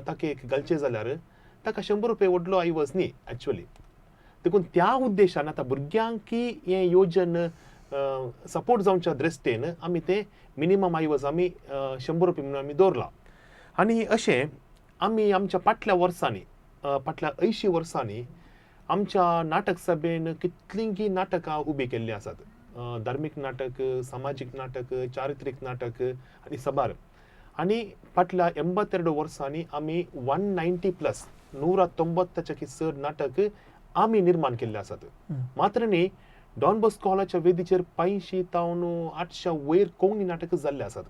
ताका एक घालचे जाल्यार ताका 100 रुपया व्हडलो आयवज न्ही एक्चुअली. देखून त्या उद्देशान आतां भुरग्यांकी हें योजन सपोर्ट जावच्या दृश्टीन आमी ते मिनिमम आयवज आमी 100 रुपया म्हणून आमी दवरला. आनी अशें आमी आमच्या फाटल्या वर्सांनी, फाटल्या 80 वर्सांनी आमच्या नाटक सभेन कितलींगी नाटकां उबी केल्लीं आसात, धार्मीक नाटक, सामाजीक नाटक, चारित्रीक नाटक आनी सबार. आनी फाटल्या 82 वर्सांनी आमी 190 प्लस 190 चड नाटक आमी निर्माण केल्ले आसात. मात्र न्ही, डॉन बॉस्को हॉलाच्या वेदीचेर 500 तावन 800 वयर कोंकणी नाटक जाल्ले आसात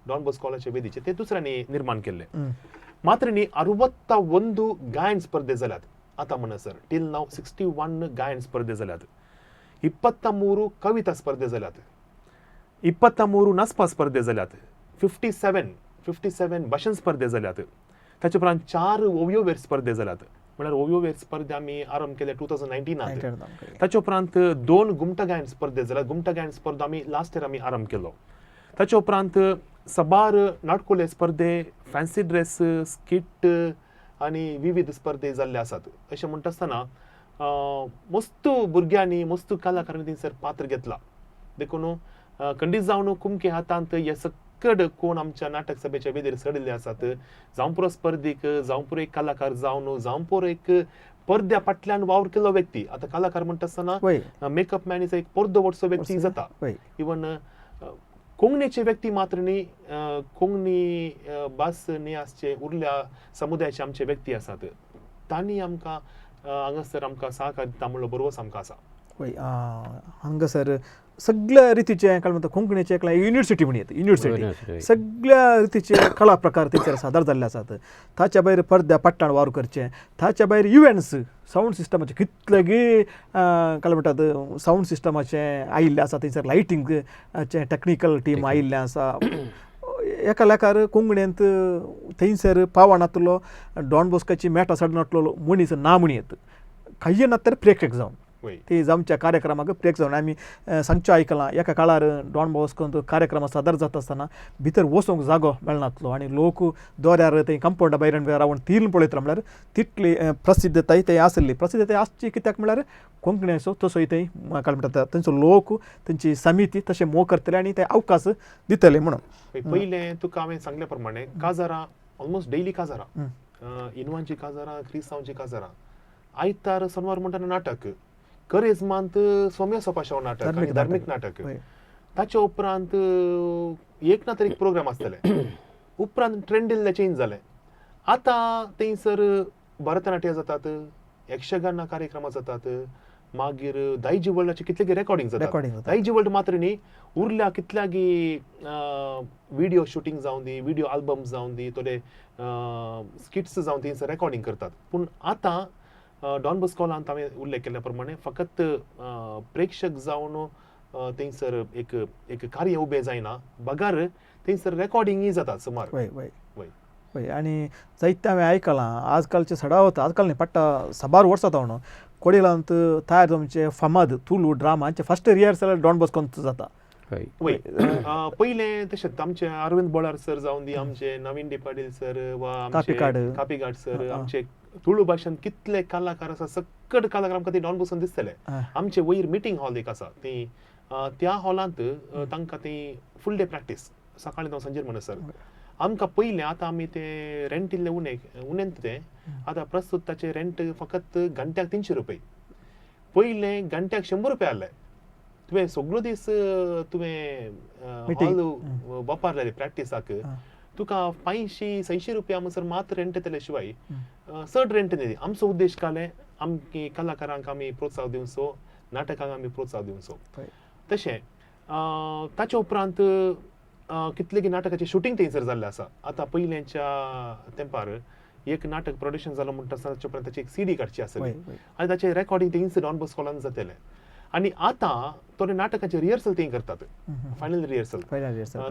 डॉन बॉस्को हॉलाच्या वेदीचेर, ते दुसऱ्यांनी निर्माण केल्ले. मात्र न्ही, 61 गायन स्पर्धे जाल्यात आतां म्हणसर, टील नाव 61 गायन स्पर्धे जाल्यात, 23 कविता स्पर्धे जाल्यात, 23 नाचपा स्पर्धे जाल्यात, 57 भाशण स्पर्धे जाल्यात. ताचे उपरांत 4 ओवयोवेर स्पर्धे जाल्यात, म्हळ्यार ओवयोवेर स्पर्धे आमी आरंभ केले 2019. ताचे उपरांत 2 घुमटा गायन स्पर्धे जाल्यात, घुमटा गायन स्पर्धा आमी लास्ट इयर आमी आरंभ केलो. ताचे उपरांत सबार नाटकुले स्पर्धे, फॅन्सी ड्रेस, स्किट आनी विविध स्पर्धे जाल्ले आसात. अशें म्हणटा आसतना मस्त भुरग्यांनी, मस्त कलाकारांनी थंयसर पात्र घेतला. देखून खंडीत जावन कुमके हातांत हे सकड कोण आमच्या नाटक सभेच्या वेदीर चडिल्ले आसात, जावं पुरो स्पर्धीक, जावं पुरो एक कलाकार जावन, जावं पुरो एक पडद्या फाटल्यान वावर केल्लो व्यक्ती. आतां कलाकार म्हणटा आसतना मेकअप मॅन is एक पडदो वटचो व्यक्ती जाता. इवन कोंकणीचे व्यक्ती मात्र न्ही, कोंकणी भास न्ही आसचे उरल्या समुदायाचे आमचे व्यक्ती आसात, तांणी आमकां हांगासर आमकां सहकार दिता म्हणलो बरोवस आमकां आसा. वय हांगासर सगळ्या रितीचे काय म्हणटा कोंकणीचे एकला युनिवर्सिटी म्हणयत, युनिवर्सिटी युनिवर्सिटी. सगळ्या रितीचे कला प्रकार थंयसर सादर जाल्ले आसात. ताच्या भायर पडद्या पट्टाण वावर करचें, ताच्या भायर इव्हेंट्स सावंड सिस्टमाचे कितलेगी काय म्हणटात सावंड सिस्टमाचे आयिल्ले आसा थंयसर, लायटींगचे टॅक्निकल टीम आयिल्लें आसा. एका लेखार कोंकणींत थंयसर पावनातलो डॉन बॉस्काची मेटा साडनातलो मनीस ना म्हणयत, कांय ना तर प्रेक्षक जावन ती आमच्या कार्यक्रमाक प्रेक्षक जावन आमी सांगचें आयकलां. एका काळार डॉन बॉस्कोंत कार्यक्रम सादर जाता आसतना भितर वचूंक जागो मेळनातलो आनी लोक दोऱ्यार थंय कंपावंडा भायर रावन तीन पळयतलो म्हणल्यार तितली प्रसिद्धताय थंय आसली. प्रसिद्धताय आसची कित्याक म्हणल्यार कोंकण्याचो तसोय थंय काय म्हणटात थंयचो लोक थंयची समिती तशें मोग करतले आनी ते अवकाश दितले म्हणून. पयलें तुका हांवें सांगल्या प्रमाणे काजारां ऑलमोस्ट डेली काजारां, इनवांची काजारां, क्रिस्तांवची काजारां, आयतार सोनवार म्हणटा नाटक, करेजमांत सोम्या सोपाशाव नाटक आनी धार्मीक नाटक. ताच्या उपरांत एक ना तर एक प्रोग्राम आसतले. उपरांत ट्रेंड इल्ले चेंज जाले. आतां थंयसर भरतनाट्य जातात, यक्षगाना कार्यक्रमां जातात, मागीर दायजी वर्ल्डाचे कितलेगी रेकॉर्डिंग जातात. दायजी वर्ल्ड मात्र न्ही, उरल्या कितल्यागी विडियो शुटींग जावन दी, विडियो आल्बम जावन दी, थोडे स्किट्स जावन थंयसर रेकॉर्डिंग करतात. पूण आतां डॉन बॉस्को हॉलांत हांवें उल्लेख केल्ल्या प्रमाणे फकत प्रेक्षक जावन थंयसर एक एक कार्य उबें जायना, बगर थंयसर रेकॉर्डिंगूय जाता सुमार. वय वय वय. आनी जायते हांवें आयकलां आजकालचे सडावत आजकाल न्ही पट्टा साबार वर्सां जावन कोडिलांत तयार जावचे फामाद तुलू ड्रामांचे फर्स्ट रिहर्सल डॉन बॉस्कोंत जाता. वय पयलें तशेंच आमचे अरविंद बोळार सर जावन दी, आमचे नवीन डी पाटील सर वा आमचे कापिकाड सर, आमचे तुळू भाशेन कितले कलाकार आसा, सक्कड कलाकार आमकां ती डॉन बॉस्कोन दिसतले. आमचे वयर मिटींग हॉल एक आसा, ती त्या हॉलांत तांकां ती फूल डे प्रॅक्टीस सकाळी जावं सांजेर म्हणसर. आमकां पयलें आतां आमी ते रेंट इल्लें उणें उणेंत तें आतां प्रस्तुत ताचें रेंट फकत घंट्याक 300 रुपये, पयलें घंट्याक 100 रुपया आहले. तुवें सगळो दीस तुवें हॉल वापरलेले प्रॅक्टिसाक, तुका 500-600 रुपया म्हणसर मात रेंट येतले शिवाय चड रेंट न्ही. आमचो उद्देश कालें आमची कलाकारांक आमी प्रोत्साहन दिवचो, नाटकांक आमी प्रोत्साहन दिवचो. तशें ताच्या उपरांत कितलेगी नाटकाचें शुटींग थंयसर जाल्लें आसा. आतां पयलेंच्या तेंपार एक नाटक प्रोडक्शन जालो म्हणटा आसतना ताचे उपरांत ताची एक सीडी काडची आसली आनी ताचें रेकॉर्डिंग थंयसर डॉन बॉस्को हॉलान जातलें. आनी आतां थोडे नाटकाचे रिहर्सल थंय करतात, फायनल रिहर्सल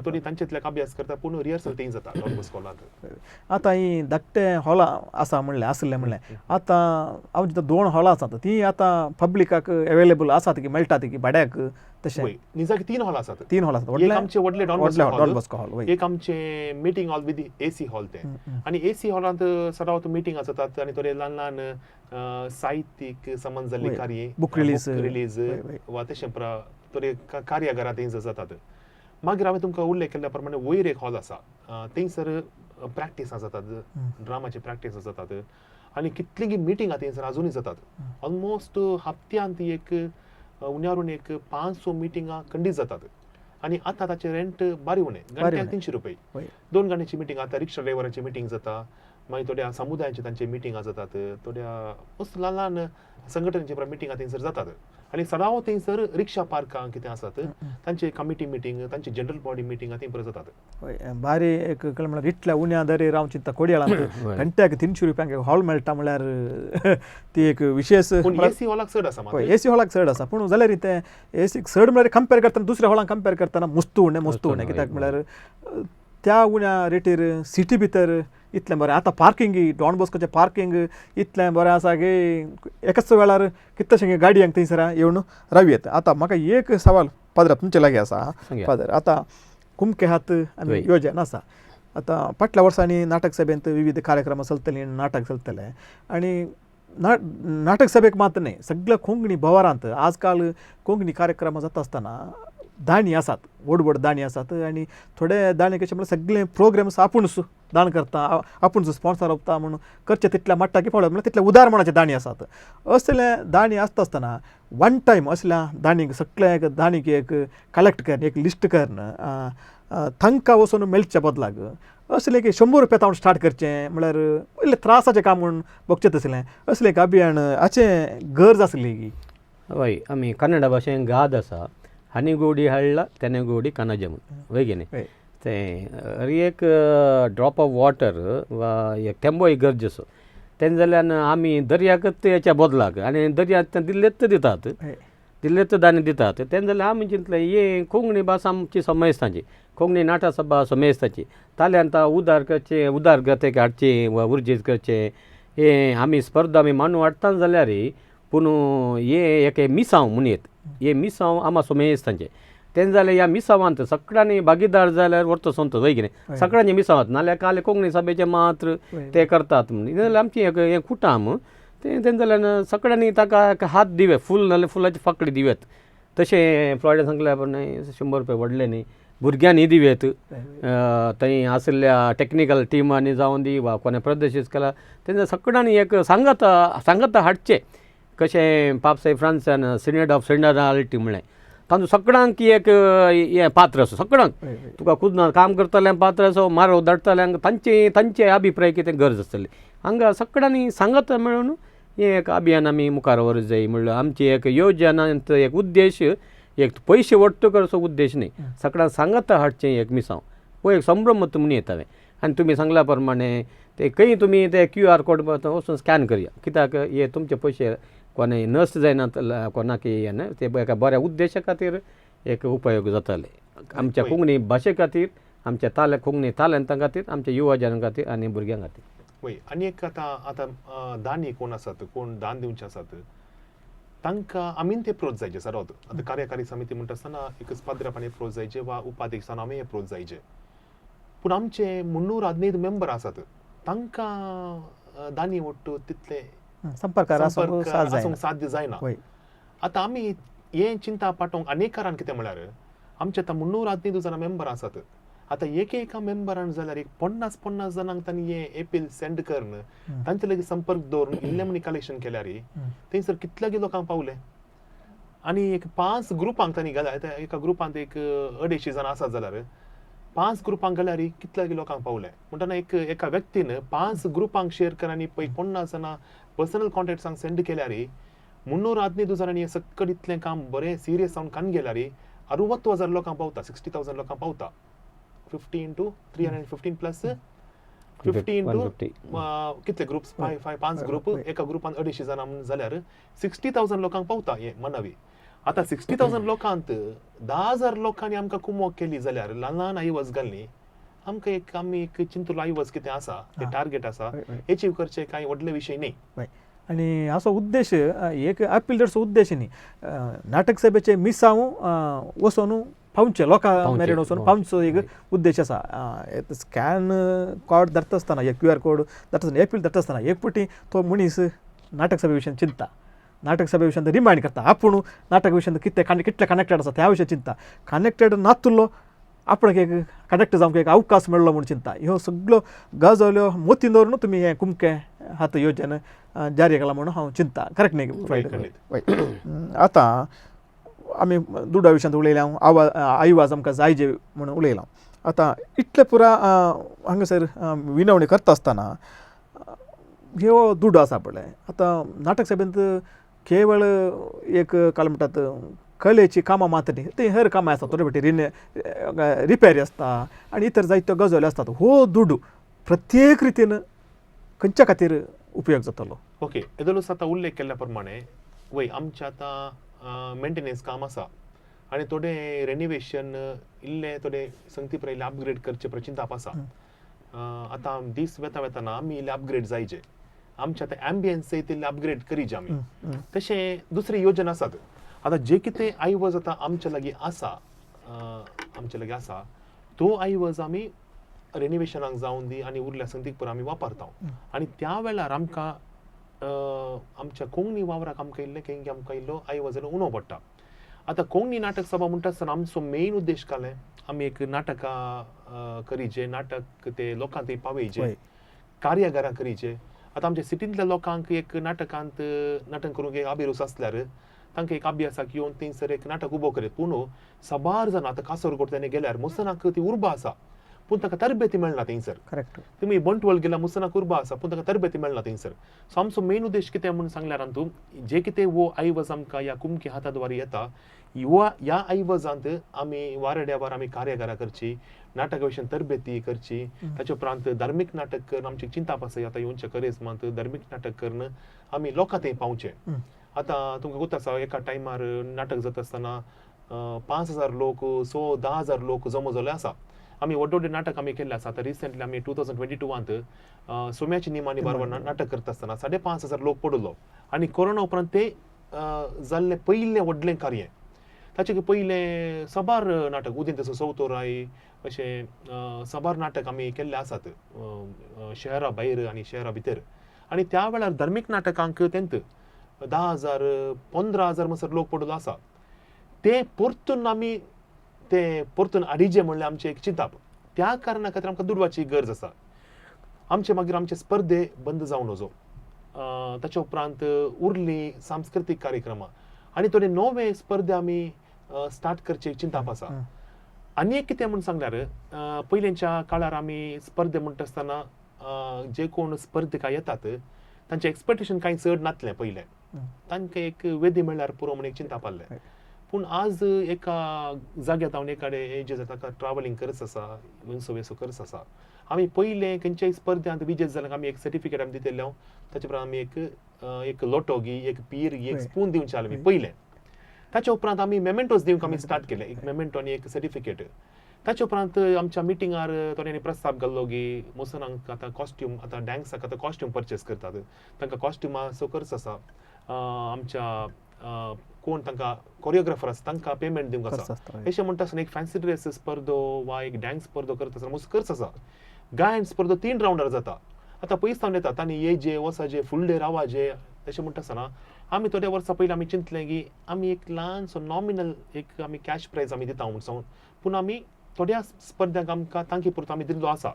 थोडी तांचेतल्याक अभ्यास करता, पूण रिहर्सल थंय जाता डॉन बॉस्को हॉलांत. आतां ही धाकटे हॉलां आसा म्हणलें आसलें म्हणलें, आतां हांव जिथं 2 हॉलां आसात ती आतां पब्लिकाक अवेलेबल आसात की मेळटात की भाड्याक? तशें निजाक 3 हॉल आसात. 3 हॉल आसात. एक आमचे व्हडले डॉन बॉस्को हॉल, एक आमचे meeting hall with AC hall तें, आनी एसी हॉलांत सदांच मिटींग जातात आनी थोडे ल्हान ल्हान साहित्यीक संबंद जाल्ली कार्य, बुक रिलीज वा तशें थोडे कार्यागारां थंयसर जातात. मागीर हांवें तुमकां उल्लेख केल्ल्या प्रमाणे वयर एक हॉल आसा, थंयसर प्रॅक्टिसां जातात, ड्रामाची प्रॅक्टीस जातात आनी कितलीं मिटिंगां थंयसर आजुनूय जातात. ऑलमोस्ट हप्त्यांत एक उण्यारून एक 500 मिटिंगां खंडीत जातात. आनी आतां ताचें रेंट बारी उणें, घंट्याक 300 रुपये. 2 घंट्याची मिटींग आतां रिक्षा ड्रायव्हरांची मिटींग जाता, मागीर थोड्या समुदायांची तांची मिटिंगां जातात, थोड्या ल्हान ल्हान संघटनेची मिटिंगां थंयसर जातात. आनी सदांच थंयसर रिक्षा पार्कां कितें आसात तांचे कमिटी मिटींग, तांचे जनरल बॉडी मिटिंगां थंय परत जातात. बारी एक कळ्ळें म्हणल्यार इतल्या उण्या दरेर हांव चिंता कोडयाळांत घंट्याक 300 रुपयांक हॉल मेळटा म्हणल्यार ती एक विशेष. एसी हॉलाक चड आसा, एसी हॉलाक चड आसा, पूण जाल्यार तें एसीक चड म्हणल्यार कंपेर करतना दुसऱ्या हॉलाक कंपेर करतना मुस्तू उणें, मुस्तू उणें. कित्याक म्हणल्यार त्या उण्या रेटीर सिटी भितर इतलें बरें. आतां पार्किंग डॉन बॉस्कोचें पार्किंग इतलें बरें आसा की एकाच वेळार कितलेशे गाडयांक थंयसर येवन राव येता. आतां म्हाका एक सवाल पाद्रा तुमचे लागीं आसा. फादर, आतां कुमके हात आनी योजन आसा. आतां फाटल्या वर्सांनी नाटक सभेंत विविध कार्यक्रम चलतले, नाटक चलतले आनी नाटक सभेक मात्र न्ही, सगळ्या कोंकणी भोवारांत आजकाल कोंकणी कार्यक्रम जाता आसतना दाणी आसात, व्हड व्हड दाणी आसात आनी थोडे दाणी कशें म्हणल्यार सगळे प्रोग्राम्स आपूणच दान करता, आपूण स्पॉन्सर वता म्हणून करचे तितल्या मट्टाकी पळय म्हणल्यार तितले उदार मनाचे दाणी आसात. असले दाणी आसता आसतना वन टायम असल्या दाणीक सगळ्या एक दाणीक एक कलेक्ट करून एक लिस्ट करून तांकां वचून मेळच्या बदलाक असलें एक 100 रुपया तावन स्टार्ट करचें म्हणल्यार इल्लें त्रासाचें काम म्हूण बगचें तसलें असलें एक अभियान हाचें गरज आसली की. वय आमी कन्नडा भाशेन गाद आसा, हनीगोडी हळ्ळा तेनेगोडी कनज म्हूण, वय की न्ही? तें हर एक ड्रॉप ऑफ वॉटर वा एक थेंबो गरजेचो. तेन्ना जाल्यार आमी दर्याकच हेच्या बदलाक आनी दर्याक दिल्लेच दितात, दिल्लेच दानी दितात. तेन्ना जाल्यार आमी चिंतलें हे कोंकणी भास आमची समेस्तांची, कोंकणी नाटक सभा समेस्तांची, ताल्यान उदार करचें, उदारगतेक हाडचें वा उर्जीत करचें. हे आमी स्पर्धा आमी मांडून हाडटा जाल्यार पूण हे एक मिसांव म्हणयेत, हे मिसांव आमा समेस्तांचें. तेन्ना जाल्यार ह्या मिसांवांत सगळ्यांनी भागीदार जाल्यार व्हरतो संतो, वय कितें? सगळ्यांनी मिसांवांत, नाल्यार काल कोंकणी सभेचें मात्र ते करतात म्हूण. जाल्यार आमचें एक हें कुटाम तें. तेन्ना जाल्यार सगळ्यांनी ताका एक हात दिवे, फूल नाल्यार फुलाची फाकडी दिव्यात. तशें फ्लॉयडान सांगलें न्हय, 100 रुपया व्हडले न्ही, भुरग्यांनी दिव्यात, थंय आशिल्ल्या टॅक्निकल टिमांनी जावन दी वा कोणें प्रदर्शीत केला. तेन्ना सगळ्यांनी एक सांगाता सांगाता हाडचें. कशें पापसाहेब फ्रांसान सिनेड ऑफ सिनडालिटी म्हणलें, तातूंत सगळ्यांक एक हें पात्र आसा, सगळ्यांक तुका कुदना काम करतल्यांक पात्र आसा, मारो धाडटल्यांक तांचे तांचे अभिप्राय कितें गरज आसतली. हांगा सगळ्यांनी सांगाता मेळून हें एक अभियान आमी मुखार व्हरूंक जाय म्हणल्यार आमची एक योजनांत एक उद्देश, एक पयशे वट्ट करचो उद्देश न्ही, सगळ्यांक सांगाता हाडचें एक मिसांव, हो एक संभ्रम म्हणून येता हांवें. आनी तुमी सांगल्या प्रमाणे ते खंय तुमी ते क्यू आर कोड वचून स्कॅन करया, कित्याक हे तुमचे पयशे कोणें नश्ट जायना, कोणाक हें न्हय, ते एका बऱ्या उद्देशा खातीर एक उपयोग जाताले आमच्या कोंकणी भाशे खातीर, आमच्या कोंकणी तालंता खातीर, आमच्या युवा जनां खातीर आनी भुरग्यां खातीर. वय, आनी एक आतां आतां दानी कोण आसात, कोण दान दिवचे आसात तांकां आमीन ते प्रोत्साहित जायचे सरोत. आतां कार्यकारी समिती म्हणटा आसतना एकच पाद्रापान एप्रोच जायचे वा उपाध्यक्षान आमी एप्रोच जायचे, पूण आमचे 315 मेंबर आसात तांकां दानी वट्टू तितले संपर्क आसूंक साध्य जायना. आतां आमी हें चिंता पाठोवंक अनेक कारण कितें म्हळ्यार आमचे आतां 315 जाणां मेंबर आसात. आतां एक एका मेंबरान जाल्यार एक 50-50 जाणांक तांणी हें एपील सेंड करून तांचे लागीं संपर्क दवरून इल्लें म्हणी कलेक्शन केल्यार थंयसर कितल्यागी लोकांक पावले. आनी एक 5 ग्रुपांक तांणी घाल्यार, आतां एका ग्रुपांत एक 250 जाणां आसात जाल्यार 5 ग्रुपांक घाल्यार कितल्यागी लोकांक पावले. म्हणटना एक एका व्यक्तीन 5 ग्रुपांक शेअर कर आनी 50 जाणां पर्सनल कॉन्टॅक्ट्सांक सेंड केल्यार 315 जाणांनी सक्कड इतलें काम बरें सिरियस जावन कान गेल्यार 60,000 लोकांक पावता, 60,000 लोकांक पावता. 50 into 315 plus 50 into कितले ग्रुप्स, 5 ग्रुप, एका ग्रुपान 250 जाणां जाल्यार 60,000 लोकांक पावता हें मनावी. आतां 60,000 लोकांत 10,000 लोकांनी आमकां कुमोक केली जाल्यार ल्हान ल्हान आयवज घालनी आमकां एक आमी एक चिंतूल आयवज कितें आसा ते टार्गेट आसा एचीव करचे कांय व्हडले विशय न्ही. आनी असो उद्देश एक अपील उद्देश न्ही, नाटक सभेचे मिसांव वचून पावचे लोकां मेरेन वचून पावचो एक उद्देश आसा. स्कॅन कोड धरता आसतना, एक क्यू आर कोड धरता आसतना, एपील धरता आसतना एक पटी तो मनीस नाटक सभे विशयान चिंता, नाटक सभे विशयान रिमायंड करता, आपूण नाटक विशयान कितें कितले कनेक्टेड आसा त्या विशयान चिंता, कनेक्टेड नातुल्लो आपणाक एक कनेक्ट जावंक एक अवकाश मेळ्ळो म्हूण चिंता. ह्यो सगळ्यो गजाल्यो मोतीन दवरून तुमी हें कुमकें हात योजन जारी केलां म्हणून हांव चिंता. करेक्ट न्ही? आतां आमी दुडा विशयांत उलयल्या, आवाज आयवाज आमकां जाय जे म्हणून उलयलां. आतां इतलें पुरा हांगासर विनवणी करता आसतना ह्यो दुडू आसा पळय, आतां नाटक सभेंत केवळ एक काल म्हणटात कलेची कामां मात्र न्ही, ती हेर कामां आसतात, थोडे फावटी रिपेरी आसता आनी इतर जायत्यो गजाली आसतात. हो दुडू प्रत्येक रितीन खंयच्या खातीर उपयोग जातलो? ओके, येदोळूच आतां उल्लेख केल्ल्या प्रमाणे वय आमचें आतां मेंटेनन्स काम आसा आनी थोडे रेनिवेशन इल्लें थोडे संगती पळय अपग्रेड करचें चिंताप आसा. आतां दीस वेता वेताना आमी इल्ले अपग्रेड जायचे, आमचे आतां एम्बियन्स इल्लें अपग्रेड करीजे आमी. तशें दुसरी योजना आसात. आतां जे कितें आयवज आतां आमचे लागीं आसा, आमचे लागीं आसा तो आयवज आमी रेनिवेशनाक जावन दी आनी उरल्या संगतीक पुरो आमी वापरता. आनी त्या वेळार आमकां आमच्या कोंकणी वावराक आमकां इल्लें खंय आमकां इल्लो आयवज उणो पडटा. आतां कोंकणी नाटक सभा म्हणटा आसतना आमचो मेन उद्देश कालें आमी एक नाटकां करीचे, नाटक ते लोकांक थंय पावयचे, कार्यागारां करीचे. आतां आमच्या सिटींतल्या लोकांक एक नाटकांत नाटक करूंक एक अभिरूच आसल्यार तांकां एक अभ्यासाक येवन थंयसर एक नाटक उबो करीत. पूण साबार जाणां आतां कासरगोड ताणें गेल्यार मसनाक ती उर्बा आसा, पूण तांकां तरबेती मेळना थंयसर. करेक्ट. तुमी बंटवल गेला, मुसना कुर्बा आसा, पूण तांकां तरबेती मेळना थंयसर. सो आमचो मेन उद्देश कितें म्हणून सांगल्यार, अंतू जे कितें वो ऐवज आमकां ह्या कुमके हाताद्वारे येता, ह्या ऐवजांत आमी वारड्यावार आमी कार्यागारां करची, नाटका विशयान तरबेती करची. ताचे उपरांत धार्मीक नाटक करून आमचें चिंताप आसा, आतां येवच्या करेजमांत धार्मीक नाटक करून आमी लोकां थंय पावचें. आतां तुमकां गोत आसा, एका टायमार नाटक जाता आसतना 5,000 लोक, 6 10,000 लोक जमो जाल्ले आसा. आमी व्हड व्हडले नाटक आमी केल्ले आसा. आतां रिसंटली आमी 2022 सोम्याची निमाणी बारवार नाटक करता आसतना 5,500 लोक पडलो. आनी कोरोना उपरांत ते जाल्लें पयलें व्हडलें कार्य. ताचे पयलें साबार नाटक, उदयंत सौतोराय अशें साबार नाटक आमी केल्ले आसात शहरा भायर आनी शहरा भितर. आनी त्या वेळार धार्मीक नाटकांक तेंत 10,000 15,000 म्हणसर लोक पडलो आसा. ते परतून आमी ते परतून हाडिजे म्हणल्यार आमचें एक चिंताप. त्या कारणा खातीर आमकां दुडवाची गरज आसा. आमचे मागीर आमचे स्पर्धे बंद जावन वचो. ताचे उपरांत उरली सांस्कृतीक कार्यक्रमां आनी थोडे नवे स्पर्धे आमी स्टार्ट करचे चिंताप आसा. आनी एक कितें म्हूण सांगल्यार, पयलींच्या काळार आमी स्पर्धे म्हणटा आसतना जे कोण स्पर्धिका येतात तांचें एक्सपेक्टेशन कांय चड नासलें पयलें. तांकां एक वेदी मेळ्ळ्यार पुरो म्हूण एक चिंताप आहलें. पूण आज एका जाग्यार जावन एकाडे जे ताका ट्रावलिंग खर्च आसा, विसो वेसो खर्च आसा. आमी पयलें खंयच्याय स्पर्ध्यांत विजेत जाल्यार आमी एक सर्टिफिकेट आमी दितले, ताचे उपरांत आमी एक एक लोटो गी, एक पीर गी, एक स्पून दिवचें आमी पयलें. ताचे उपरांत आमी मेमेंटोज दिवंक आमी स्टार्ट केलें, एक मेमेंटो आनी एक सर्टिफिकेट. ताचे उपरांत आमच्या मिटिंगार थोड्यांनी प्रस्ताव घाल्लो की मोसनांक आतां कॉस्ट्यूम, आतां डान्साक आतां कॉस्ट्यूम परचेस करतात, तांकां कॉस्ट्युमाचो खर्च आसा. आमच्या कोण तांकां कोरियोग्राफर आसा तांकां पेमेंट दिवंक आसा. अशें म्हणटा आसतना एक फॅन्सी ड्रेस स्पर्धो वा एक डान्स स्पर्धो करता आसतना मोस्ट खर्च आसा. गायन स्पर्धो 3 रावंडार जाता. आतां पयस जावन येतात आनी ये जे वसाजे फुडले रावाजे. तशें म्हणटा आसतना आमी थोड्या वर्सां पयलीं आमी चिंतलें की आमी एक ल्हानसो नॉमिनल एक आमी कॅश प्रायज आमी दिता म्हूण सांगून, पूण आमी थोड्या स्पर्ध्यांक आमकां तांकी पुरतो आमी दिल्लो आसा.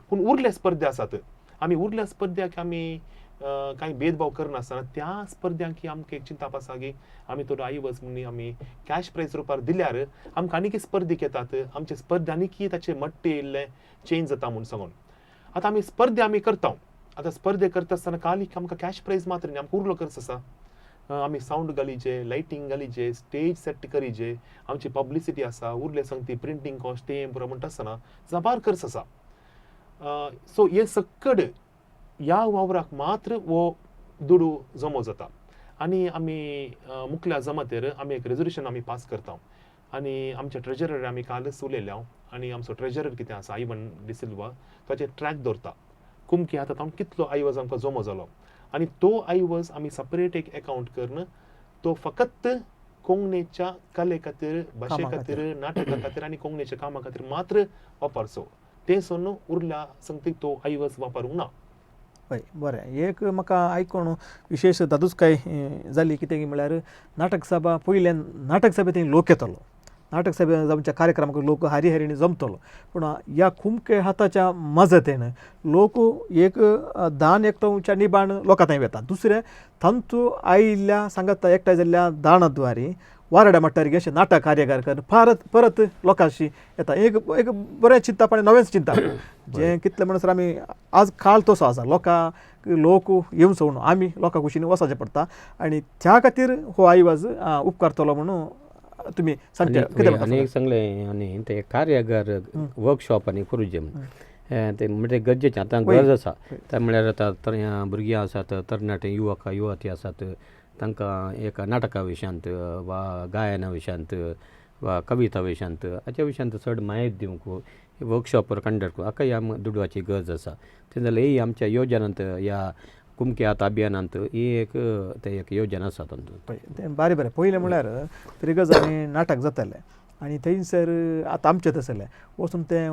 पूण उरले स्पर्धे आसात, आमी उरल्या स्पर्ध्याक आमी कांय भेदभाव करनासतना त्या स्पर्ध्यांक आमकां एक चिंताप आसा की आमी थोडो ऐवज म्हणून आमी कॅश प्रायज रुपार दिल्यार आमकां आनीक स्पर्धीक येतात, आमचे स्पर्धे आनीक ताचे मट्टे इल्ले चेंज जाता म्हूण सांगून आतां आमी स्पर्धे आमी करता. आतां स्पर्धे करता आसतना काली आमकां कॅश प्रायज मात्र न्ही, आमकां उरलो खर्च आसा. आमी सावंड घालीचे, लायटींग घालीचे, स्टेज सेट करीचे, आमची पब्लिसिटी आसा, उरले सांगती प्रिंटींग कॉस्ट तें पुरो म्हणटा आसतना जबार खर्च आसा. सो हे सक्कड ह्या वावराक मात्र हो दुडू जमो जाता. आनी आमी मुखल्या जमातेर आमी एक रेजोल्युशन आमी पास करता आनी आमच्या ट्रेजरर आमी कालच उलयल्या आनी आमचो ट्रेजरर कितें आसा आयवन डिसिल्वा ताचेर ट्रॅक दवरता कुमके आतां ताणें कितलो ऐवज आमकां जमो जालो आनी तो ऐवज आमी सपरेट एक एकावंट करून तो फकत कोंकणीच्या कले खातीर, भाशे खातीर, नाटका खातीर आनी कोंकणीच्या कामा खातीर मात्र वापरचो. तें सोडून उरल्या संगतीक तो ऐवज वापरूंक ना. हय बरें, एक म्हाका आयकून विशेश दादूच काय जाली कितें म्हळ्यार नाटक सभा पयल्यान नाटक सभे थंय लोक येतलो, नाटक सभे आमच्या कार्यक्रमाक लोक हारी हारीने जमतलो, पूण ह्या खुमके हाताच्या मजतेन लोक एक दान एकटोच्या निबाण लोकां थंय वेता. दुसरें तांचो आयिल्ल्या सांगाता एकठांय जाल्ल्या दाणाद्वारे वारड्या मट्टार अशें नाटक कार्यागार कर परत परत लोकांशी येता. एक एक बरें चिंतप आनी नवेंच चिंतप जें कितलें म्हणसर आमी आज काळ तसो आसा, लोकांक लोक येवन सोडून आमी लोकां कुशीन वचचें पडटा आनी त्या खातीर हो आयवाज उपकारतलो म्हणून तुमी सांगचे. कितें आनी एक सांगलें आनी ते कार्यागार वर्कशॉप आनी करूचे म्हूण ते म्हणजे गरजेचें आतां गरज आसा. ते म्हळ्यार आतां भुरगीं आसात, तरणाटे युवक युवती आसात, तांकां एका नाटका विशयांत वा गायना विशयांत वा कविता विशयांत हाच्या विशयांत चड म्हायती दिवंक वर्कशॉप कंडक्ट करूंक हाका ह्या दुडवाची गरज आसा. तें जाल्यार ही आमच्या योजनांत ह्या कुमके आतां अभियानांत ही एक ते एक योजना आसा तातूंत. तें बारी बरें. पयलें म्हळ्यार फिरगजांनी नाटक जातालें आनी थंयसर आतां आमचें तसलें वचून तें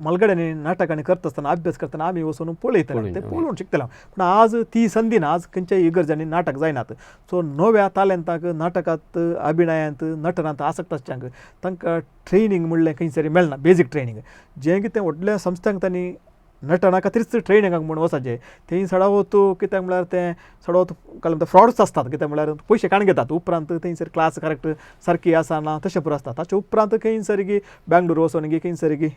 मलगड्यांनी नाटकांनी करता आसतना अभ्यास करतना आमी वचून पळयताले, ते पळोवन शिकताले. पूण आज ती संदी ना, आज खंयच्याय इगर्जांनी नाटक जायनात. सो नव्या तालेंताक नाटकांत, अभिनयांत, नटनांत आसक्त आसच्यांक तांकां ट्रेनींग म्हणलें खंयसरी मेळना, बेजीक ट्रेनींग जें कितें व्हडल्या संस्थांक तांणी नटना खातीरच ट्रेनिंगाक म्हूण वचचें थंय सडावत कित्याक म्हळ्यार तें सडावत कळ्ळें म्हणटा फ्रॉड्स आसतात, कित्याक म्हणल्यार पयशे काडून घेतात, उपरांत थंयसर क्लास करेक्ट सारकी आसना तशें पुरो आसता. ताचे उपरांत खंयसर की बेंगलोर वचोन की खंयसर की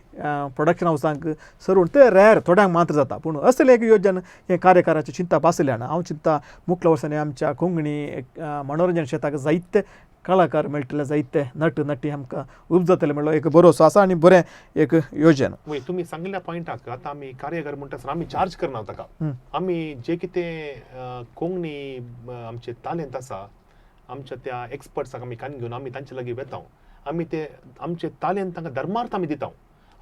प्रोडक्शन हावसांक सरून ते रेर थोड्यांक मात्र जाता. पूण असलें एक योजन हें कार्यकाराचें चिंतप आसल्यान हांव चिंता मुखल्या वर्सांनी आमच्या कोंकणी मनोरंजन क्षेत्राक जायते कलाकार मेळटले, जायते नट नटी आमकां उपजतले म्हणलो एक भरोसो आसा आनी बरें एक योजन. वय, तुमी सांगिल्ल्या पॉयंटाक आतां आमी कार्यागार म्हणटा आसतना आमी चार्ज करना ताका. आमी जे कितें कोंकणी आमचे तालेंत आसा आमच्या त्या एक्सपर्ट्साक आमी कान घेवन आमी तांचे लागीं वेता, आमी ते आमचे तालेंत तांकां धर्मार्थ आमी दिता.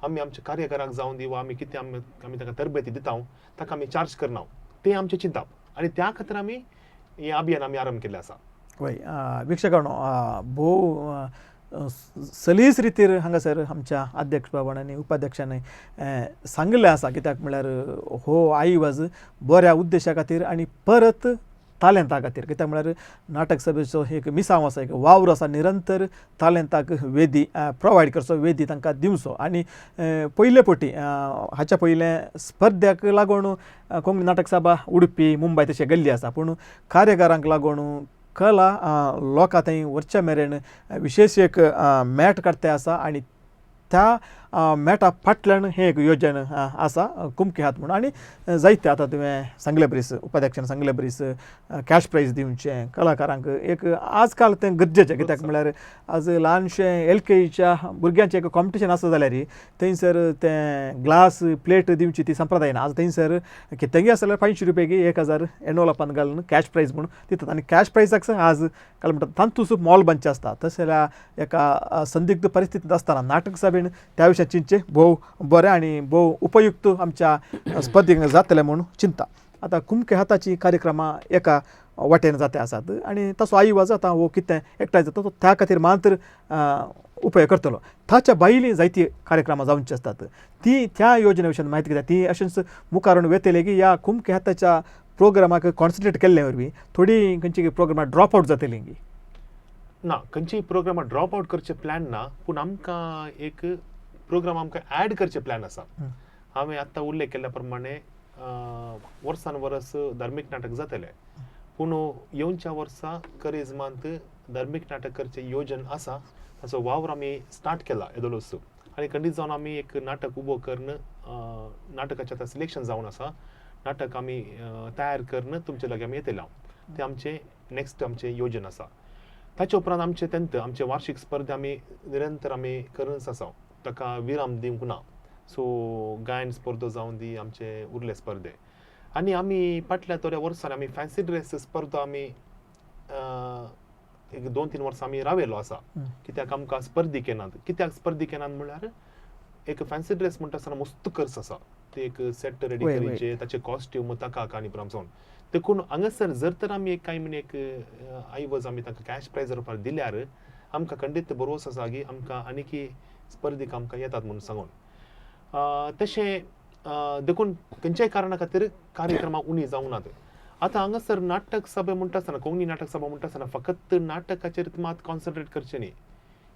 आमी आमच्या कार्यागाराक जावन दी वा आमी कितें आमी तांकां तरबेती दिता, ताका आमी चार्ज करना, तें आमचें चिंतप आनी त्या खातीर आमी हें अभियान आमी आरंभ केल्लें आसा. वय वीक्षकांनो, भोव सलीस रितीर हांगासर आमच्या अध्यक्ष बाबान आनी उपाध्यक्षांनी सांगिल्लें आसा, कित्याक म्हणल्यार हो आयवज बऱ्या उद्देशा खातीर आनी परत तालेंता खातीर, कित्याक म्हणल्यार नाटक सभेचो एक मिसांव आसा, एक वावर आसा निरंतर तालेंताक वेदी प्रोवायड करचो, वेदी तांकां दिवचो. आनी पयले पटी हाच्या पयलें स्पर्ध्याक लागून कोंकणी नाटक सभा उडपी मुंबय तशें गेल्ली आसा, पूण कार्यागारांक लागून कला लोकां थंय व्हरच्या मेरेन विशेश एक मॅट काडटे आसा आनी त्या मॅटा फाटल्यान हें एक योजन आसा कुमके हात म्हणून. आनी जायते आतां तुवें सांगले बरीस, उपाध्यक्षान सांगले बरीस कॅश प्रायज दिवचें कलाकारांक एक आजकाल तें गरजेचें, कित्याक म्हणल्यार आज ल्हानशें एल केजीच्या भुरग्यांचें एक कॉम्पिटिशन आसा जाल्यार थंयसर तें ग्लास प्लेट दिवची ती संप्रदाय ना. आज थंयसर कितेंय आसा जाल्यार 500 रुपया की 1000 एनवलपान घालून कॅश प्रायज म्हणून दितात आनी कॅश प्रायजाक आज काय म्हणटात तांतूच मोल बांदचें आसता. तशें जाल्यार एका संदिग्ध परिस्थितींत आसतना नाटक सभेन त्या विशयान चिंतचें भोव बरें आनी भोव उपयुक्त आमच्या स्पर्धेक जातलें म्हूण चिंता. आतां कुमके हाताची कार्यक्रमां एका वाटेन जाते आसात आनी तसो आयवाज आतां हो कितें एकठांय जाता तो त्या खातीर मात्र उपयोग करतलो. ताच्या भायलीं जायतीं कार्यक्रमां जावची आसतात ती त्या योजने विशयान म्हायती घेता, ती अशेंच मुखार वेतले की ह्या कुमके हाताच्या प्रोग्रामाक कॉन्सन्ट्रेट केल्ले वरवीं थोडीं खंयची प्रोग्रामां ड्रॉप आवट जातलीं की ना, खंयचीय प्रोग्रामां ड्रॉप आवट करचे प्लॅन ना, पूण आमकां एक प्रोग्राम आमकां ऍड करचे प्लॅन आसा. हांवें आतां उल्लेख केल्ल्या प्रमाणे वर्सान वर्स धार्मीक नाटक जातलें, पूण येवच्या वर्सा करिज्मांत धार्मीक नाटक करचें योजन आसा, ताचो वावर आमी स्टार्ट केला येदोळूच आनी खंडीत जावन आमी एक नाटक उबो करून नाटकाचें आतां सिलेक्शन जावन आसा, नाटक आमी तयार करून तुमचे लागीं आमी येतले. हांव तें आमचें नेक्स्ट आमचें योजन आसा. ताचे उपरांत आमचें तेंत आमचे वार्षीक स्पर्धा आमी निरंतर आमी करूनच आसा, ताका विराम दिवंक ना. सो गायन स्पर्धा जावन दी आमचे उरले स्पर्धे आनी आमी फाटल्या थोड्या वर्सांनी आमी फॅन्सी ड्रेस स्पर्धा आमी एक 2-3 वर्सां आमी रावयलो आसा, कित्याक आमकां स्पर्धीक येनात. कित्याक स्पर्धीक येनात म्हणल्यार एक फॅन्सी ड्रेस म्हणटा आसतना मस्त खर्च आसा, ते एक सेट रेडी करीचे, ताचे कॉस्ट्यूम ताका आनी जावन देखून हांगासर जर तर आमी एक काय म्हण एक आयवज आमी तांकां कॅश प्रायज रुपार दिल्यार आमकां खंडीत भरवस आसा की आमकां आनीकी स्पर्धीक आमकां येतात म्हणून सांगून. तशें देखून खंयच्याय कारणा खातीर कार्यक्रमां उणी जावंक नात. आतां हांगासर नाटक सभा म्हणटा आसतना कोंकणी नाटक सभा म्हणटा आसतना फकत नाटकाचेर मात कॉन्सन्ट्रेट करचें न्ही,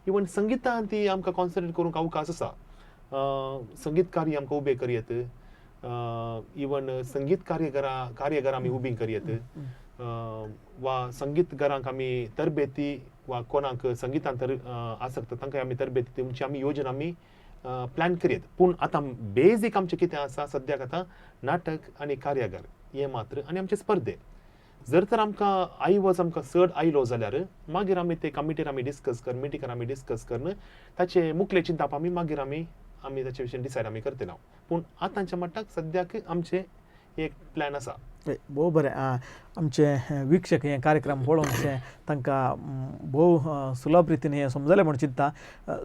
इवन संगितान ती आमकां कॉन्सन्ट्रेट करूंक अवकाश आसा. संगीतकारी आमकां उबे करयत, इवन संगीत कार्यघरां आमी उबी करयत वा संगीत घरांक आमी तरबेती वा कोणाक संगितान तर आसक्त तांकां आमी तरबेती दिवची आमी योजना आमी प्लॅन करयत. पूण आतां बेजीक आमचें कितें आसा सद्याक आतां नाटक आनी कार्यागार हे मात्र आनी आमचे स्पर्धे. जर तर आमकां आयवज आमकां चड आयलो जाल्यार मागीर आमी ते कमिटीर आमी डिस्कस कर, मिटिंगार आमी डिस्कस करून ताचे मुखले चिंतप आमी मागीर आमी आमी ताचे विशीं डिसायड आमी करतले. पूण आतांच्या मट्टाक सद्याक आमचें एक प्लॅन आसा. भोव बरें, आमचे वीक्षक हे कार्यक्रम पळोवन तांकां भोव सुलभ रितीन हें समजलें म्हूण चिंता.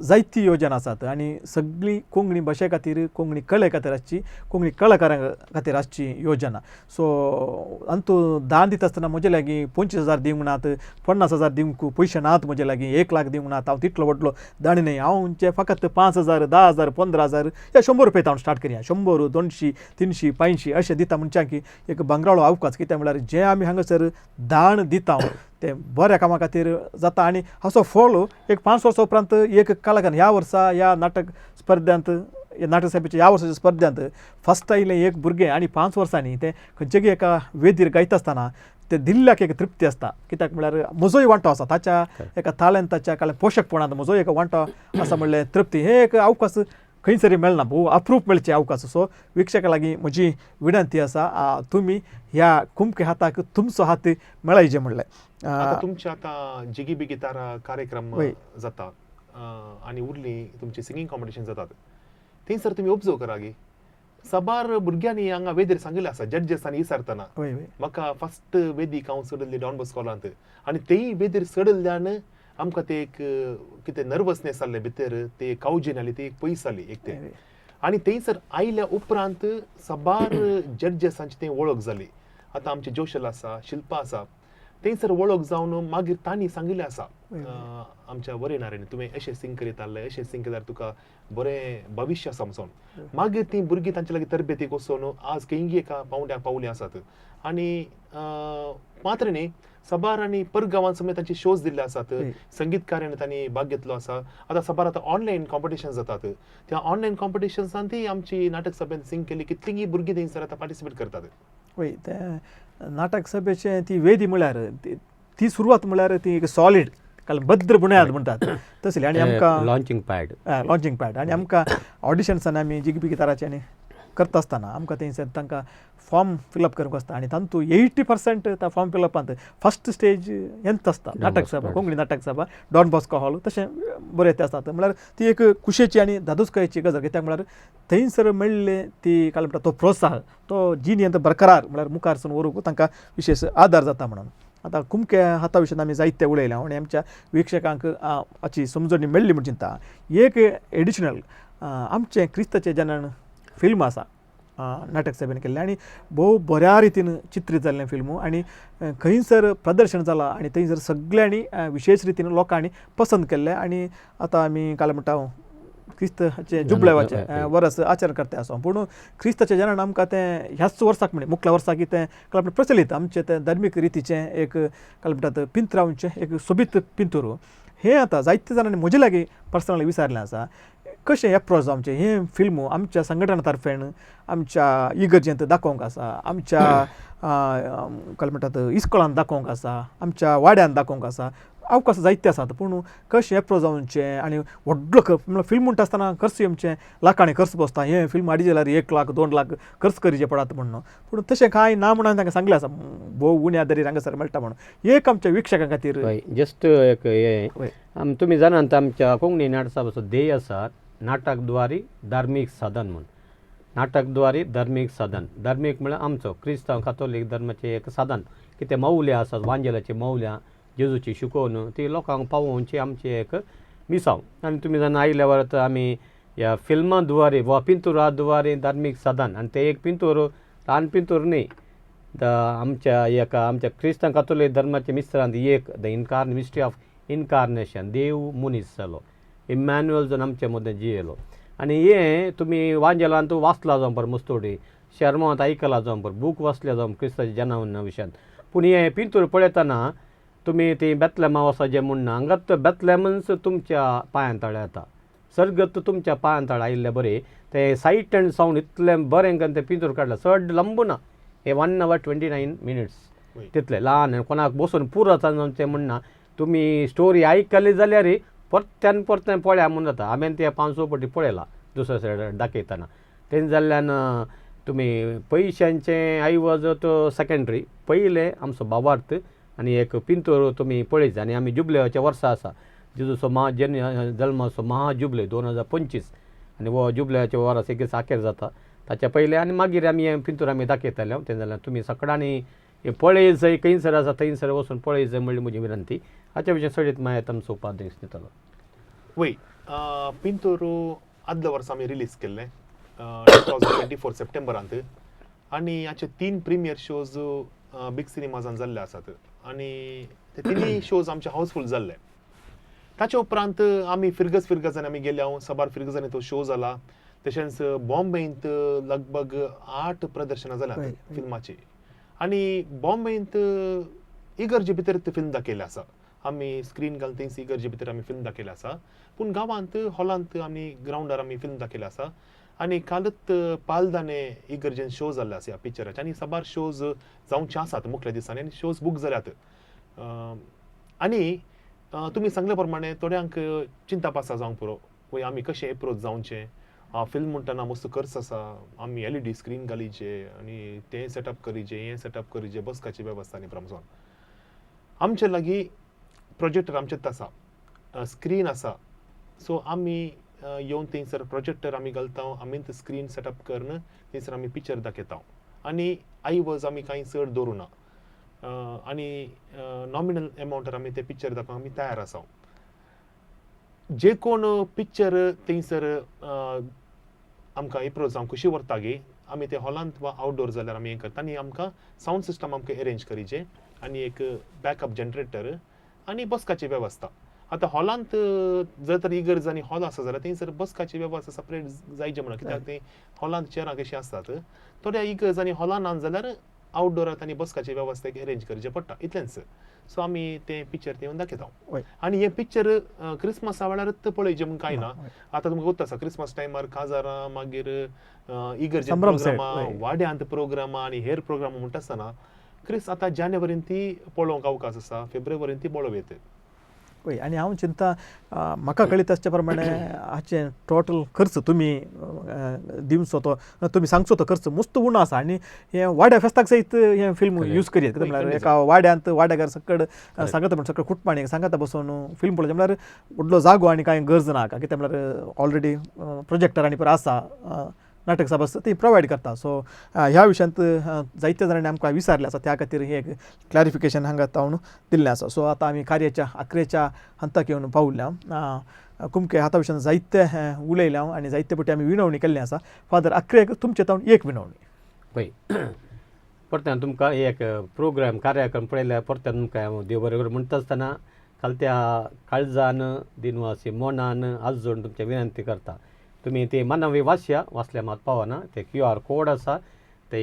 जायती योजना आसात आनी सगळी कोंकणी भाशे खातीर, कोंकणी कले खातीर आसची, कोंकणी कलाकारां खातीर आसची योजना. सो अंतू दान दिता आसतना म्हजे लागीं 25,000 दिवंक नात, 50,000 दिवंक पयशे नात, म्हजे लागीं 1 लाख दिवंक नात, हांव तितलो व्हडलो दाणी न्हय, हांव म्हणजे फकत 5,000, 10,000, 15,000 या 100 रुपया हांव स्टार्ट करया, 100, 200, 300, 500 अशें दिता म्हणच्या की एक भांगराळो अवकाश. कित्याक म्हणल्यार जें आमी हांगासर दान दिता तें बऱ्या कामा खातीर जाता आनी हाचो फळ एक 5 वर्सां उपरांत एक कलाकार ह्या वर्सा ह्या नाटक स्पर्ध्यांत, ह्या नाटक सभेच्या ह्या वर्साच्या स्पर्ध्यांत फर्स्ट आयिल्लें एक भुरगें आनी 5 वर्सांनी तें खंयच्याय एका वेदीर गायता आसतना ते दिल्ल्याक एक तृप्ती आसता. कित्याक म्हळ्यार म्हजोय वांटो आसा ताच्या एका ताळेंताच्या कांय पोशकपणांत म्हजोय एक वांटो आसा म्हणलें तृप्ती. हे एक अवकाश खंयसरी मेळना, भोव अप्रूप मेळचे अवकाश. सो वीक्षकां लागीं म्हजी विनंती आसा, तुमी ह्या कुमके हाताक तुमचो हात मेळायचे म्हणलें. आतां तुमचे आतां जिगी बिगी तारा कार्यक्रम जाता आनी उरली तुमचे सिंगींग कॉम्पिटिशन जातात, थंयसर तुमी ऑब्जर्व करा गी साबार भुरग्यांनी हांगा वेदीर सांगिल्लें आसा जड्जसांनी विचारतना, म्हाका फस्ट वेदीक हांव चडल्ली डॉन बॉस्कोलांत आनी तेय वेदीर चडिल्ल्यान आमकां ते एक कितें नर्वसनेस जाल्लें भितर, ते कावजेन आली ती एक पयस जाली एक ते. आनी थंयसर आयल्या उपरांत साबार जड्जसांची थंय वळख जाली. आतां आमचें जोशल आसा, शिल्पा आसा, थंयसर वळख जावन मागीर तांणी सांगिल्लें आसा आमच्या वरेणाऱ्यांनी, तुवें अशें सिंग करीत आसलें, अशें सिंग केल्यार तुका बरें भविश्य आसा म्हणून. मागीर तीं भुरगीं तांचे लागीं तरबेतीक वचून आज खंय एका पावंड्याक पावलीं आसात. आनी मात्र न्ही, साबार आनी परगांवान समेत तांचे शोज दिल्ले आसात, संगीतकारांनी तांणी भाग घेतलो आसा. आतां साबार आतां ऑनलायन कॉम्पिटिशन जातात, त्या ऑनलायन कॉम्पिटिशन्सान ती आमची नाटक सभेन सिंग केली कितलींय भुरगीं थंयसर आतां पार्टिसिपेट करतात. वय, तें नाटक सभेचें ती वेदी म्हळ्यार ती सुरवात म्हळ्यार ती एक सॉलीड काल भद्र बुन्याद म्हणटात तसली. आनी आमकां लॉन्चिंग पॅड, लॉन्चिंग पॅड. आनी आमकां ऑडिशन्सान आमी जिगी बिगी ताराचे आनी करता आसतना आमकां थंयसर तांकां फॉर्म फिलअप करूंक आसता आनी तातूंत 80% त्या फॉर्म फिलअपांत फस्ट स्टेज हेंच आसता, नाटक सभा, कोंकणी नाटक सभा, डॉन बॉस्को हॉल, तशें बरें तें आसता. म्हळ्यार ती एक खुशेची आनी धादोसकायेची गजाल, कित्याक म्हळ्यार थंयसर मेळ्ळें ती काल म्हणटा तो प्रोत्साह तो जिणेंत बरकरार म्हळ्यार मुखार सून व्हरूंक तांकां विशेश आदार जाता म्हणून. आतां कुमके हाता विशयान आमी जायते उलयल्या आनी आमच्या वीक्षकांक हाची समजणी मेळ्ळी म्हूण चिंता. एक एडिशनल आमचें क्रिस्ताचें जनन फिल्म आसा नाटक सभेन केल्लें आनी भोव बऱ्या रितीन चित्रीत जाल्लें फिल्म आनी खंयसर प्रदर्शन जालां आनी थंयसर सगळ्यांनी विशेश रितीन लोकांनी पसंत केल्लें. आनी आतां आमी काल म्हणटा क्रिस्ताचें जुबलेवाचें वरस आचरण करता आसा, पूण क्रिस्ताचें जनन आमकां तें ह्याच वर्साक म्हण मुखल्या वर्साक तें काल प्रचलीत आमचें तें धार्मीक रितीचें एक काल म्हणटात पिंत्रांचें एक सोबीत पिंतूर. हें आतां जायते जाणांनी म्हजे लागीं पर्सनली विचारलें आसा, कशें एप्रोच आमचें हें फिल्म आमच्या संघटना तर्फेन आमच्या इगर्जेंत दाखोवंक आसा, आमच्या काल म्हणटात इस्कोलान दाखोवंक आसा, आमच्या वाड्यान दाखोवंक आसा, अवकाश जायते आसात, पूण कशें एप्रोच जावचें आनी व्हडलो म्हणल्यार फिल्म म्हणटा आसतना खर्च आमचें लाखांनी खर्च बसता, हें फिल्म हाडी जाल्यार 1 लाख 2 लाख खर्च करचें पडत म्हणून, पूण तशें कांय ना म्हणून तांकां सांगलें आसा, भोव उण्या दरीर हांगासर मेळटा म्हणून. एक आमच्या वीक्षकां खातीर जस्ट एक हें तुमी जाणात आमच्या कोंकणी नाटक ध्येय आसा नाटकद्वारे धार्मीक साधन म्हूण. नाटकद्वारे धार्मीक साधन, धार्मीक म्हळ्यार आमचो क्रिस्तांव कातोलीक धर्माचें एक साधन, कितें मौल्यां आसात, वांजेलाचीं मौल्यां, जेजूची शिकोवन ती लोकांक पावोवची आमचें एक मिसांव. आनी तुमी जाणा आयल्या वरात आमी ह्या फिल्मां द्वारे वा पिंतुरा द्वारे धार्मीक साधन, आनी तें एक पिंतूर ल्हान पिंतूर न्ही, आमच्या एका आमच्या क्रिस्तांव कातोलीक धर्माच्या मिस्त्रांत एक the mystery of incarnation, देव मनीस जालो, इमॅन्युअल जावन आमचे मदें जियेलो. आनी हें तुमी वांजेलांत वाचलां जावं बरें, मुस्तोडी शर्मांत आयकलां जावं बरें, बूक वाचल्या जावं क्रिस्ताच्या जनावना विशयान, पूण हें पिंतूर पळयतना तुमी ती बेतलेमा वचपाचें म्हूण ना, हांगात बेतलेमन्स तुमच्या पांयां तळ्या येता, सर्गत तुमच्या पांयां तळ्या आयिल्ले बरें, तें सायट एंड सावंड इतलें बरें करून तें पिंतूर काडलां, चड लंब ना, हे 1 hour 29 minutes तितलें ल्हान, कोणाक बसून पुरो जावचें म्हूण ना. तुमी स्टोरी आयकली जाल्यार परत्यान परत्यान पळया म्हूण जाता. हांवें तें 5-6 पटी पळयलां दुसऱ्या सायड दाखयतना. तें जाल्ल्यान तुमी पयशांचें ऐवज तो सेकेंडरी, पयलें आमचो भावार्थ आनी एक पिंतूर तुमी पळयत. आनी आमी जुबलेवाचें वर्सां आसा, जेजूचो जल्माचो महाजुबले 2025, आनी हो जुबलेवाचें वर्स एक दीस आखेर जाता ताच्या पयलें आनी मागीर आमी हें पिंतूर आमी दाखयतले. तें जाल्यार तुमी सगळ्यांनी पळय जंय खंयसर आसा थंयसर वचून पळय जाय म्हणली म्हजी विनंती. हाच्या विशीं सगळीत मागीर आमचो उपाध्यक्ष दितलो. वय, पिंतूर आदल्या वर्सा आमी रिलीज केल्लें 2024 सप्टेंबरांत, आनी हाचे 3 प्रिमियर शोज बीग सिनेमाजान जाल्ले आसात आनी ते 3 शोज आमचे हाऊसफूल जाल्ले. ताच्या उपरांत आमी फिरगजांनी आमी गेले, हांव साबार फिरगजांनी तो शो जाला. तशेंच बॉम्बेंत लगभग 8 प्रदर्शनां जाल्यात फिल्माची, आनी बॉम्बेंत इगर्जे भितर ते फिल्म दाखयलें आसा, आमी स्क्रीन घालून थंयस इगर्जे भितर आमी फिल्म दाखयलें आसा, पूण गांवांत हॉलांत आमी ग्रावंडार आमी फिल्म दाखयलें आसा. आनी कालच पालदाने इगर्जेन शो जाल्ले आसा ह्या पिक्चराचे आनी साबार शोज जावचे आसात मुखल्या दिसांनी आनी शोज बूक जाल्यात. आनी तुमी सांगल्या प्रमाणे थोड्यांक चिंताप आसा जावंक पुरो, वय आमी कशें एप्रोच जावचें, फिल्म म्हणटना मस्त खर्च आसा, आमी एलईडी स्क्रीन घालीचे आनी तें सेटअप करीचे, हें सेटअप करीचे, बसकाची वेवस्था आनी प्रमाण. आमचे लागीं प्रोजेक्टर आमचेच आसा, स्क्रीन आसा, सो आमी येवन थंयसर प्रोजेक्टर आमी घालता, आमी स्क्रीन सेटअप करून थंयसर आमी पिक्चर दाखयता आनी आयवज आमी कांय चड दवरूं ना आनी नॉमिनल एमावंटार आमी ते पिक्चर दाखोवंक आमी तयार आसा. जे कोण पिक्चर थंयसर आमकां एप्रोच जावंक खुशी व्हरता गे, आमी ते हॉलांत वा आवटडोर जाल्यार आमी हें करता आनी आमकां सावंड सिस्टम आमकां एरेंज करीचे आनी एक बॅकअप जनरेटर आनी बसकाची वेवस्था. आतां हॉलांत जर तर इगर्ज आनी हॉल आसा जाल्यार थंयसर बसकाची वेवस्था सेपरेट जायचे म्हणून, कित्याक थंय हॉलांत चेरां कशीं आसतात, थोड्या इगर्ज आनी हॉलान ना जाल्यार आवटडोरांत आनी बसकाची वेवस्था एक एरेंज करचें पडटा, इतलेंच. सो आमी तें पिक्चर थंय येवन दाखयता आनी हें पिक्चर क्रिसमसा वेळारच पळयचें म्हूण कांय ना. आतां तुमकां गोत्त आसा क्रिसमस टायमार काजारां, मागीर इगर्जे प्रोग्रामां, वाड्यांत प्रोग्रामां आनी हेर प्रोग्रामां म्हणटा आसतना क्रिस आतां जानेवारीन ती पळोवंक अवकाश आसा, फेब्रुवारीन ती पळोवं येता. वय, आनी हांव चिंता म्हाका कळीत आसच्या प्रमाणे हाचें टोटल खर्च तुमी दिवचो तो तुमी सांगचो तो खर्च मस्त उणो आसा आनी हें वाड्या फेस्ताक सयत हें फिल्म यूज करयेत, कितें म्हळ्यार एका वाड्यांत वाड्याकार सकड सांगता म्हण सकड कुटुंबांनी सांगता बसून फिल्म पळोवचें म्हळ्यार व्हडलो जागो आनी कांय गरज ना हाका, कितें म्हळ्यार ऑलरेडी प्रोजेक्टर आनी पुरो आसा, नाटक सभा ती प्रोवायड करता. सो ह्या विशयांत जायत्या जाणांनी आमकां विचारलें आसा, त्या खातीर हें एक क्लॅरिफिकेशन हांगा तावन दिल्लें आसा. सो आतां आमी कार्याच्या अकरेच्या हंताक येवन पावल्या, कुमके हाता विशयान जायते उलयल्या आनी जायते पटी आमी विनवणी केल्ली आसा. फादर अकरेक तुमचे तावन एक विनवणी. पळय परत्यान तुमकां एक प्रोग्राम कार्यक्रम पळयल्यार परत्यान तुमकां देव बरें करूं म्हणटा आसतना खालत्या काळजान दिनवासी मनान आजून तुमचें विनंती करता, तुमी ते मानवी वाचया, वाचल्या मात पावना, ते क्यू आर कोड आसा ते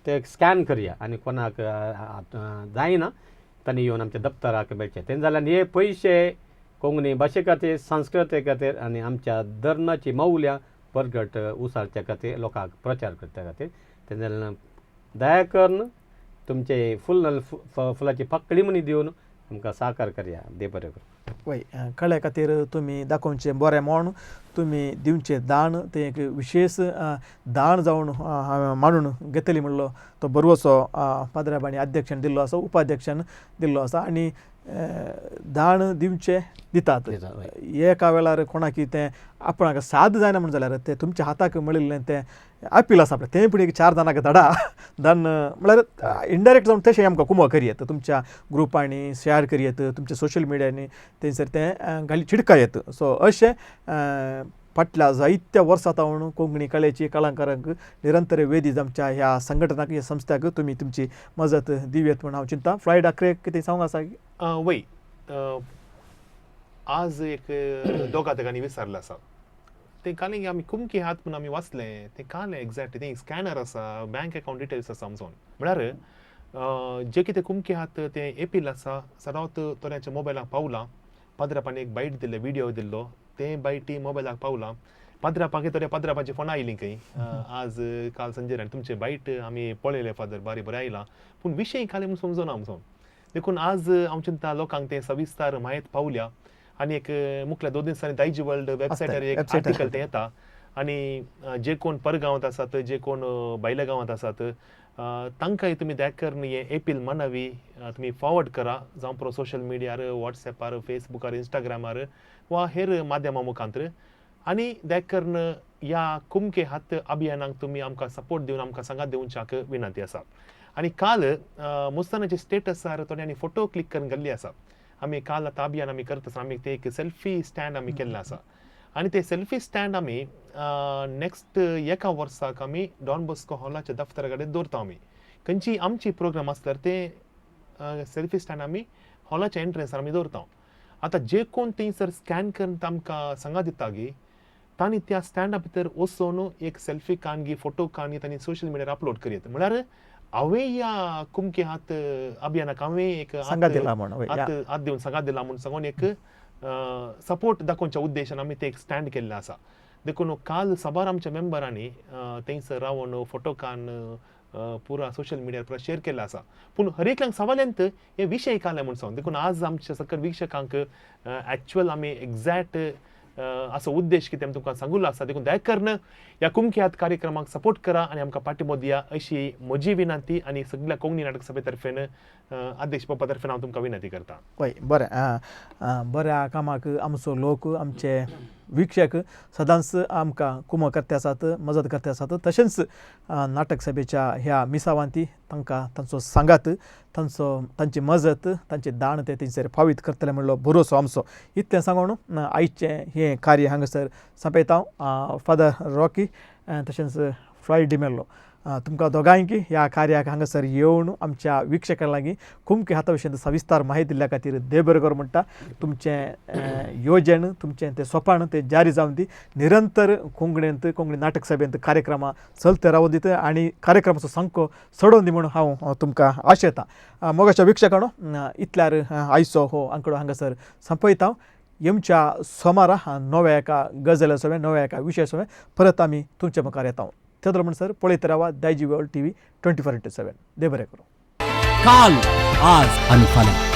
ते स्कॅन करया आनी कोणाक जायना तांणी येवन आमच्या दप्तराक मेळचें. तें जाल्यार हे पयशे कोंकणी भाशे खातीर, संस्कृते खातीर आनी आमच्या धर्माची मौल्यां परगट उसारच्या खातीर, लोकांक प्रचार करच्या खातीर. तें जाल्यार दया करून तुमचे फुल फुलाची पाकळी म्हणी दिवन आमकां साकार करया. देव बरें करूं. वय, कळे खातीर तुमी दाखोवचें बरें म्हूण तुमी दिवचें दान तें एक विशेश दान जावन हांवें मानून घेतली म्हणलो तो बरोसो पाद्राबांनी अध्यक्षान दिल्लो आसा, उपाध्यक्षान दिल्लो आसा आनी दान दिवचें दितात. एका वेळार कोणाक तें आपणाक साद जायना म्हण जाल्यार तें तुमच्या हाताक मेळिल्लें तें अपील आसा आपलें तें पूण एक चार जाणांक धाडा दान म्हळ्यार इनडायरेक्ट जावन तशें आमकां कुमक करयेत, तुमच्या ग्रुपांनी शेअर करयेत, तुमच्या सोशल मिडियांनी थंयसर तें घाली चिडका येत. सो अशें फाटल्या जायत्या वर्सां तावन कोंकणी कलेची कलाकारांक निरंतर वेदी आमच्या ह्या संघटनाक ह्या संस्थाक तुमी तुमची मजत दिवयेत म्हूण हांव चिंता. फ्लायड आक्रे कितें सांगूंक आसा? वय, आज एक दोगा तेगांनी विचारलें आसा, तें काल आमी कुमकी हात म्हूण आमी वाचलें, तें काल एग्जॅक्ट तें स्कॅनर आसा, बँक अकावंट डिटेल्स आसा आमचो, म्हळ्यार जे कितें कुमकी हात तें एपील आसा सदांच थोड्यांच्या मोबायलाक पावलां. पाद्रापान एक बायट दिल्लें, विडियो दिल्लो, तें बायटी मोबायलाक पावलां. पाद्रापाक थोड्या पाद्रापाची फोनां आयलीं खंय आज काल संजेर आनी तुमचें बायट आमी पळयलें फादर बारी बरें आयलां, पूण विशय काल म्हूण समजना आमचो. देखून आज हांव चिंता लोकांक तें सविस्तार म्हायत पावल्या आनी एक मुखल्या 2 दिसांनी दायजी वर्ल्ड वेबसायटार एक आर्टिकल तें येता आनी जे कोण परगांवांत आसात, जे कोण भायल्या गांवांत आसात तांकांय तुमी दया करून हें एपील मानावी तुमी फॉरवर्ड करा, जावं पुरो सोशल मिडियार, वॉट्सॅपार, फेसबुकार, इंस्टाग्रामार वा हेर माध्यमां मुखांतर. आनी दया करून ह्या कुमके हात अभियानाक तुमी आमकां सपोर्ट दिवन आमकां सांगात दिवच्याक विनंती आसा. आनी काल मुस्तानाचे स्टेटसार थोड्यांनी फोटो क्लिक करून घाल्ली आसा. आमी काल आतां अभियान आमी करता आसतना आमी ते एक सेल्फी स्टँड आमी केल्लें आसा आनी ते सेल्फी स्टँड आमी नेक्स्ट एका वर्साक आमी डॉन बॉस्को हॉलाच्या दफ्तरा कडेन दवरता. आमी खंयची आमची प्रोग्राम आसल्यार ते सेल्फी स्टँड आमी हॉलाच्या एंट्रन्सार आमी दवरता. आतां जे कोण थंयसर स्कॅन करून आमकां सांगा दिता गी तांणी त्या स्टँडा भितर वचून एक सेल्फी काडगी, फोटो काडगी तांणी सोशल मिडियार अपलोड करयेत. म्हळ्यार हांवें ह्या कुमके हात अभियानाक हांवें एक हात दिवन सांगात दिला म्हूण सांगून एक सपोर्ट दाखोवच्या उद्देशान आमी ते एक स्टँड केल्लें आसा. देखून काल साबार आमच्या मेंबरांनी थंयसर रावन फोटो काडून पुरा सोशल मिडियार पुरा शेअर केल्लो आसा. पूण हर एकल्यांक सवाल्यांत हे विशय काडले म्हूण सांग. देखून आज आमच्या सकल वीक्षकांक एक्चुअल आमी एग्जॅक्ट असो उद्देश कितें आमी तुमकां सांगुल्लो आसा. देखून दया करून ह्या कुमक्यात कार्यक्रमाक सपोर्ट करा आनी आमकां पाठिंबो दिया अशी म्हजी विनंती आनी सगळ्या कोंकणी नाटक सभे तर्फेन, अध्यक्ष पप्पा तर्फेन हांव तुमकां विनंती करता. वय, बरें, बऱ्या कामाक आमचो लोक, आमचे वीक्षक सदांच आमकां कुमक करते आसात, मजत करते आसात. तशेंच नाटक सभेच्या ह्या मिसावांती तांकां तांचो सांगात, तांचो तांची मजत, तांचे दाण ते थंयसर फावीत करतले म्हणलो भरोसो आमचो. इतलें सांगून आयचें हें कार्य हांगासर सोंपयता. फादर रॉकी तशेंच फ्लॉयड डिमेल्लो, तुमकां दोगांयकी ह्या कार्याक हांगासर येवन आमच्या वीक्षकां लागीं कुमके हाता विशयांत सविस्तर माहिती दिल्ल्या खातीर देव बरें करूं म्हणटा. तुमचें योजन, तुमचें तें सोपान तें जारी जावन दी, निरंतर कोंकणींत, कोंकणी नाटक सभेंत कार्यक्रमां चलते रावूं दित आनी कार्यक्रमाचो सामको चडोवन दी म्हणून हांव तुमकां आशेतां. मोगाच्या वीक्षकांनो, इतल्यार आयचो हो आंकडो हांगासर सोंपयता. येमच्या सोमारा नव्या एका गजला सवें, नव्या एका विशया सवें परत आमी तुमच्या मुखार येता. तेदो म्हणसर पळयत रावा दायजी वर्ल्ड टीव्ही 24x7. देव बरें करूं. काल, आज आनी फाल्यां.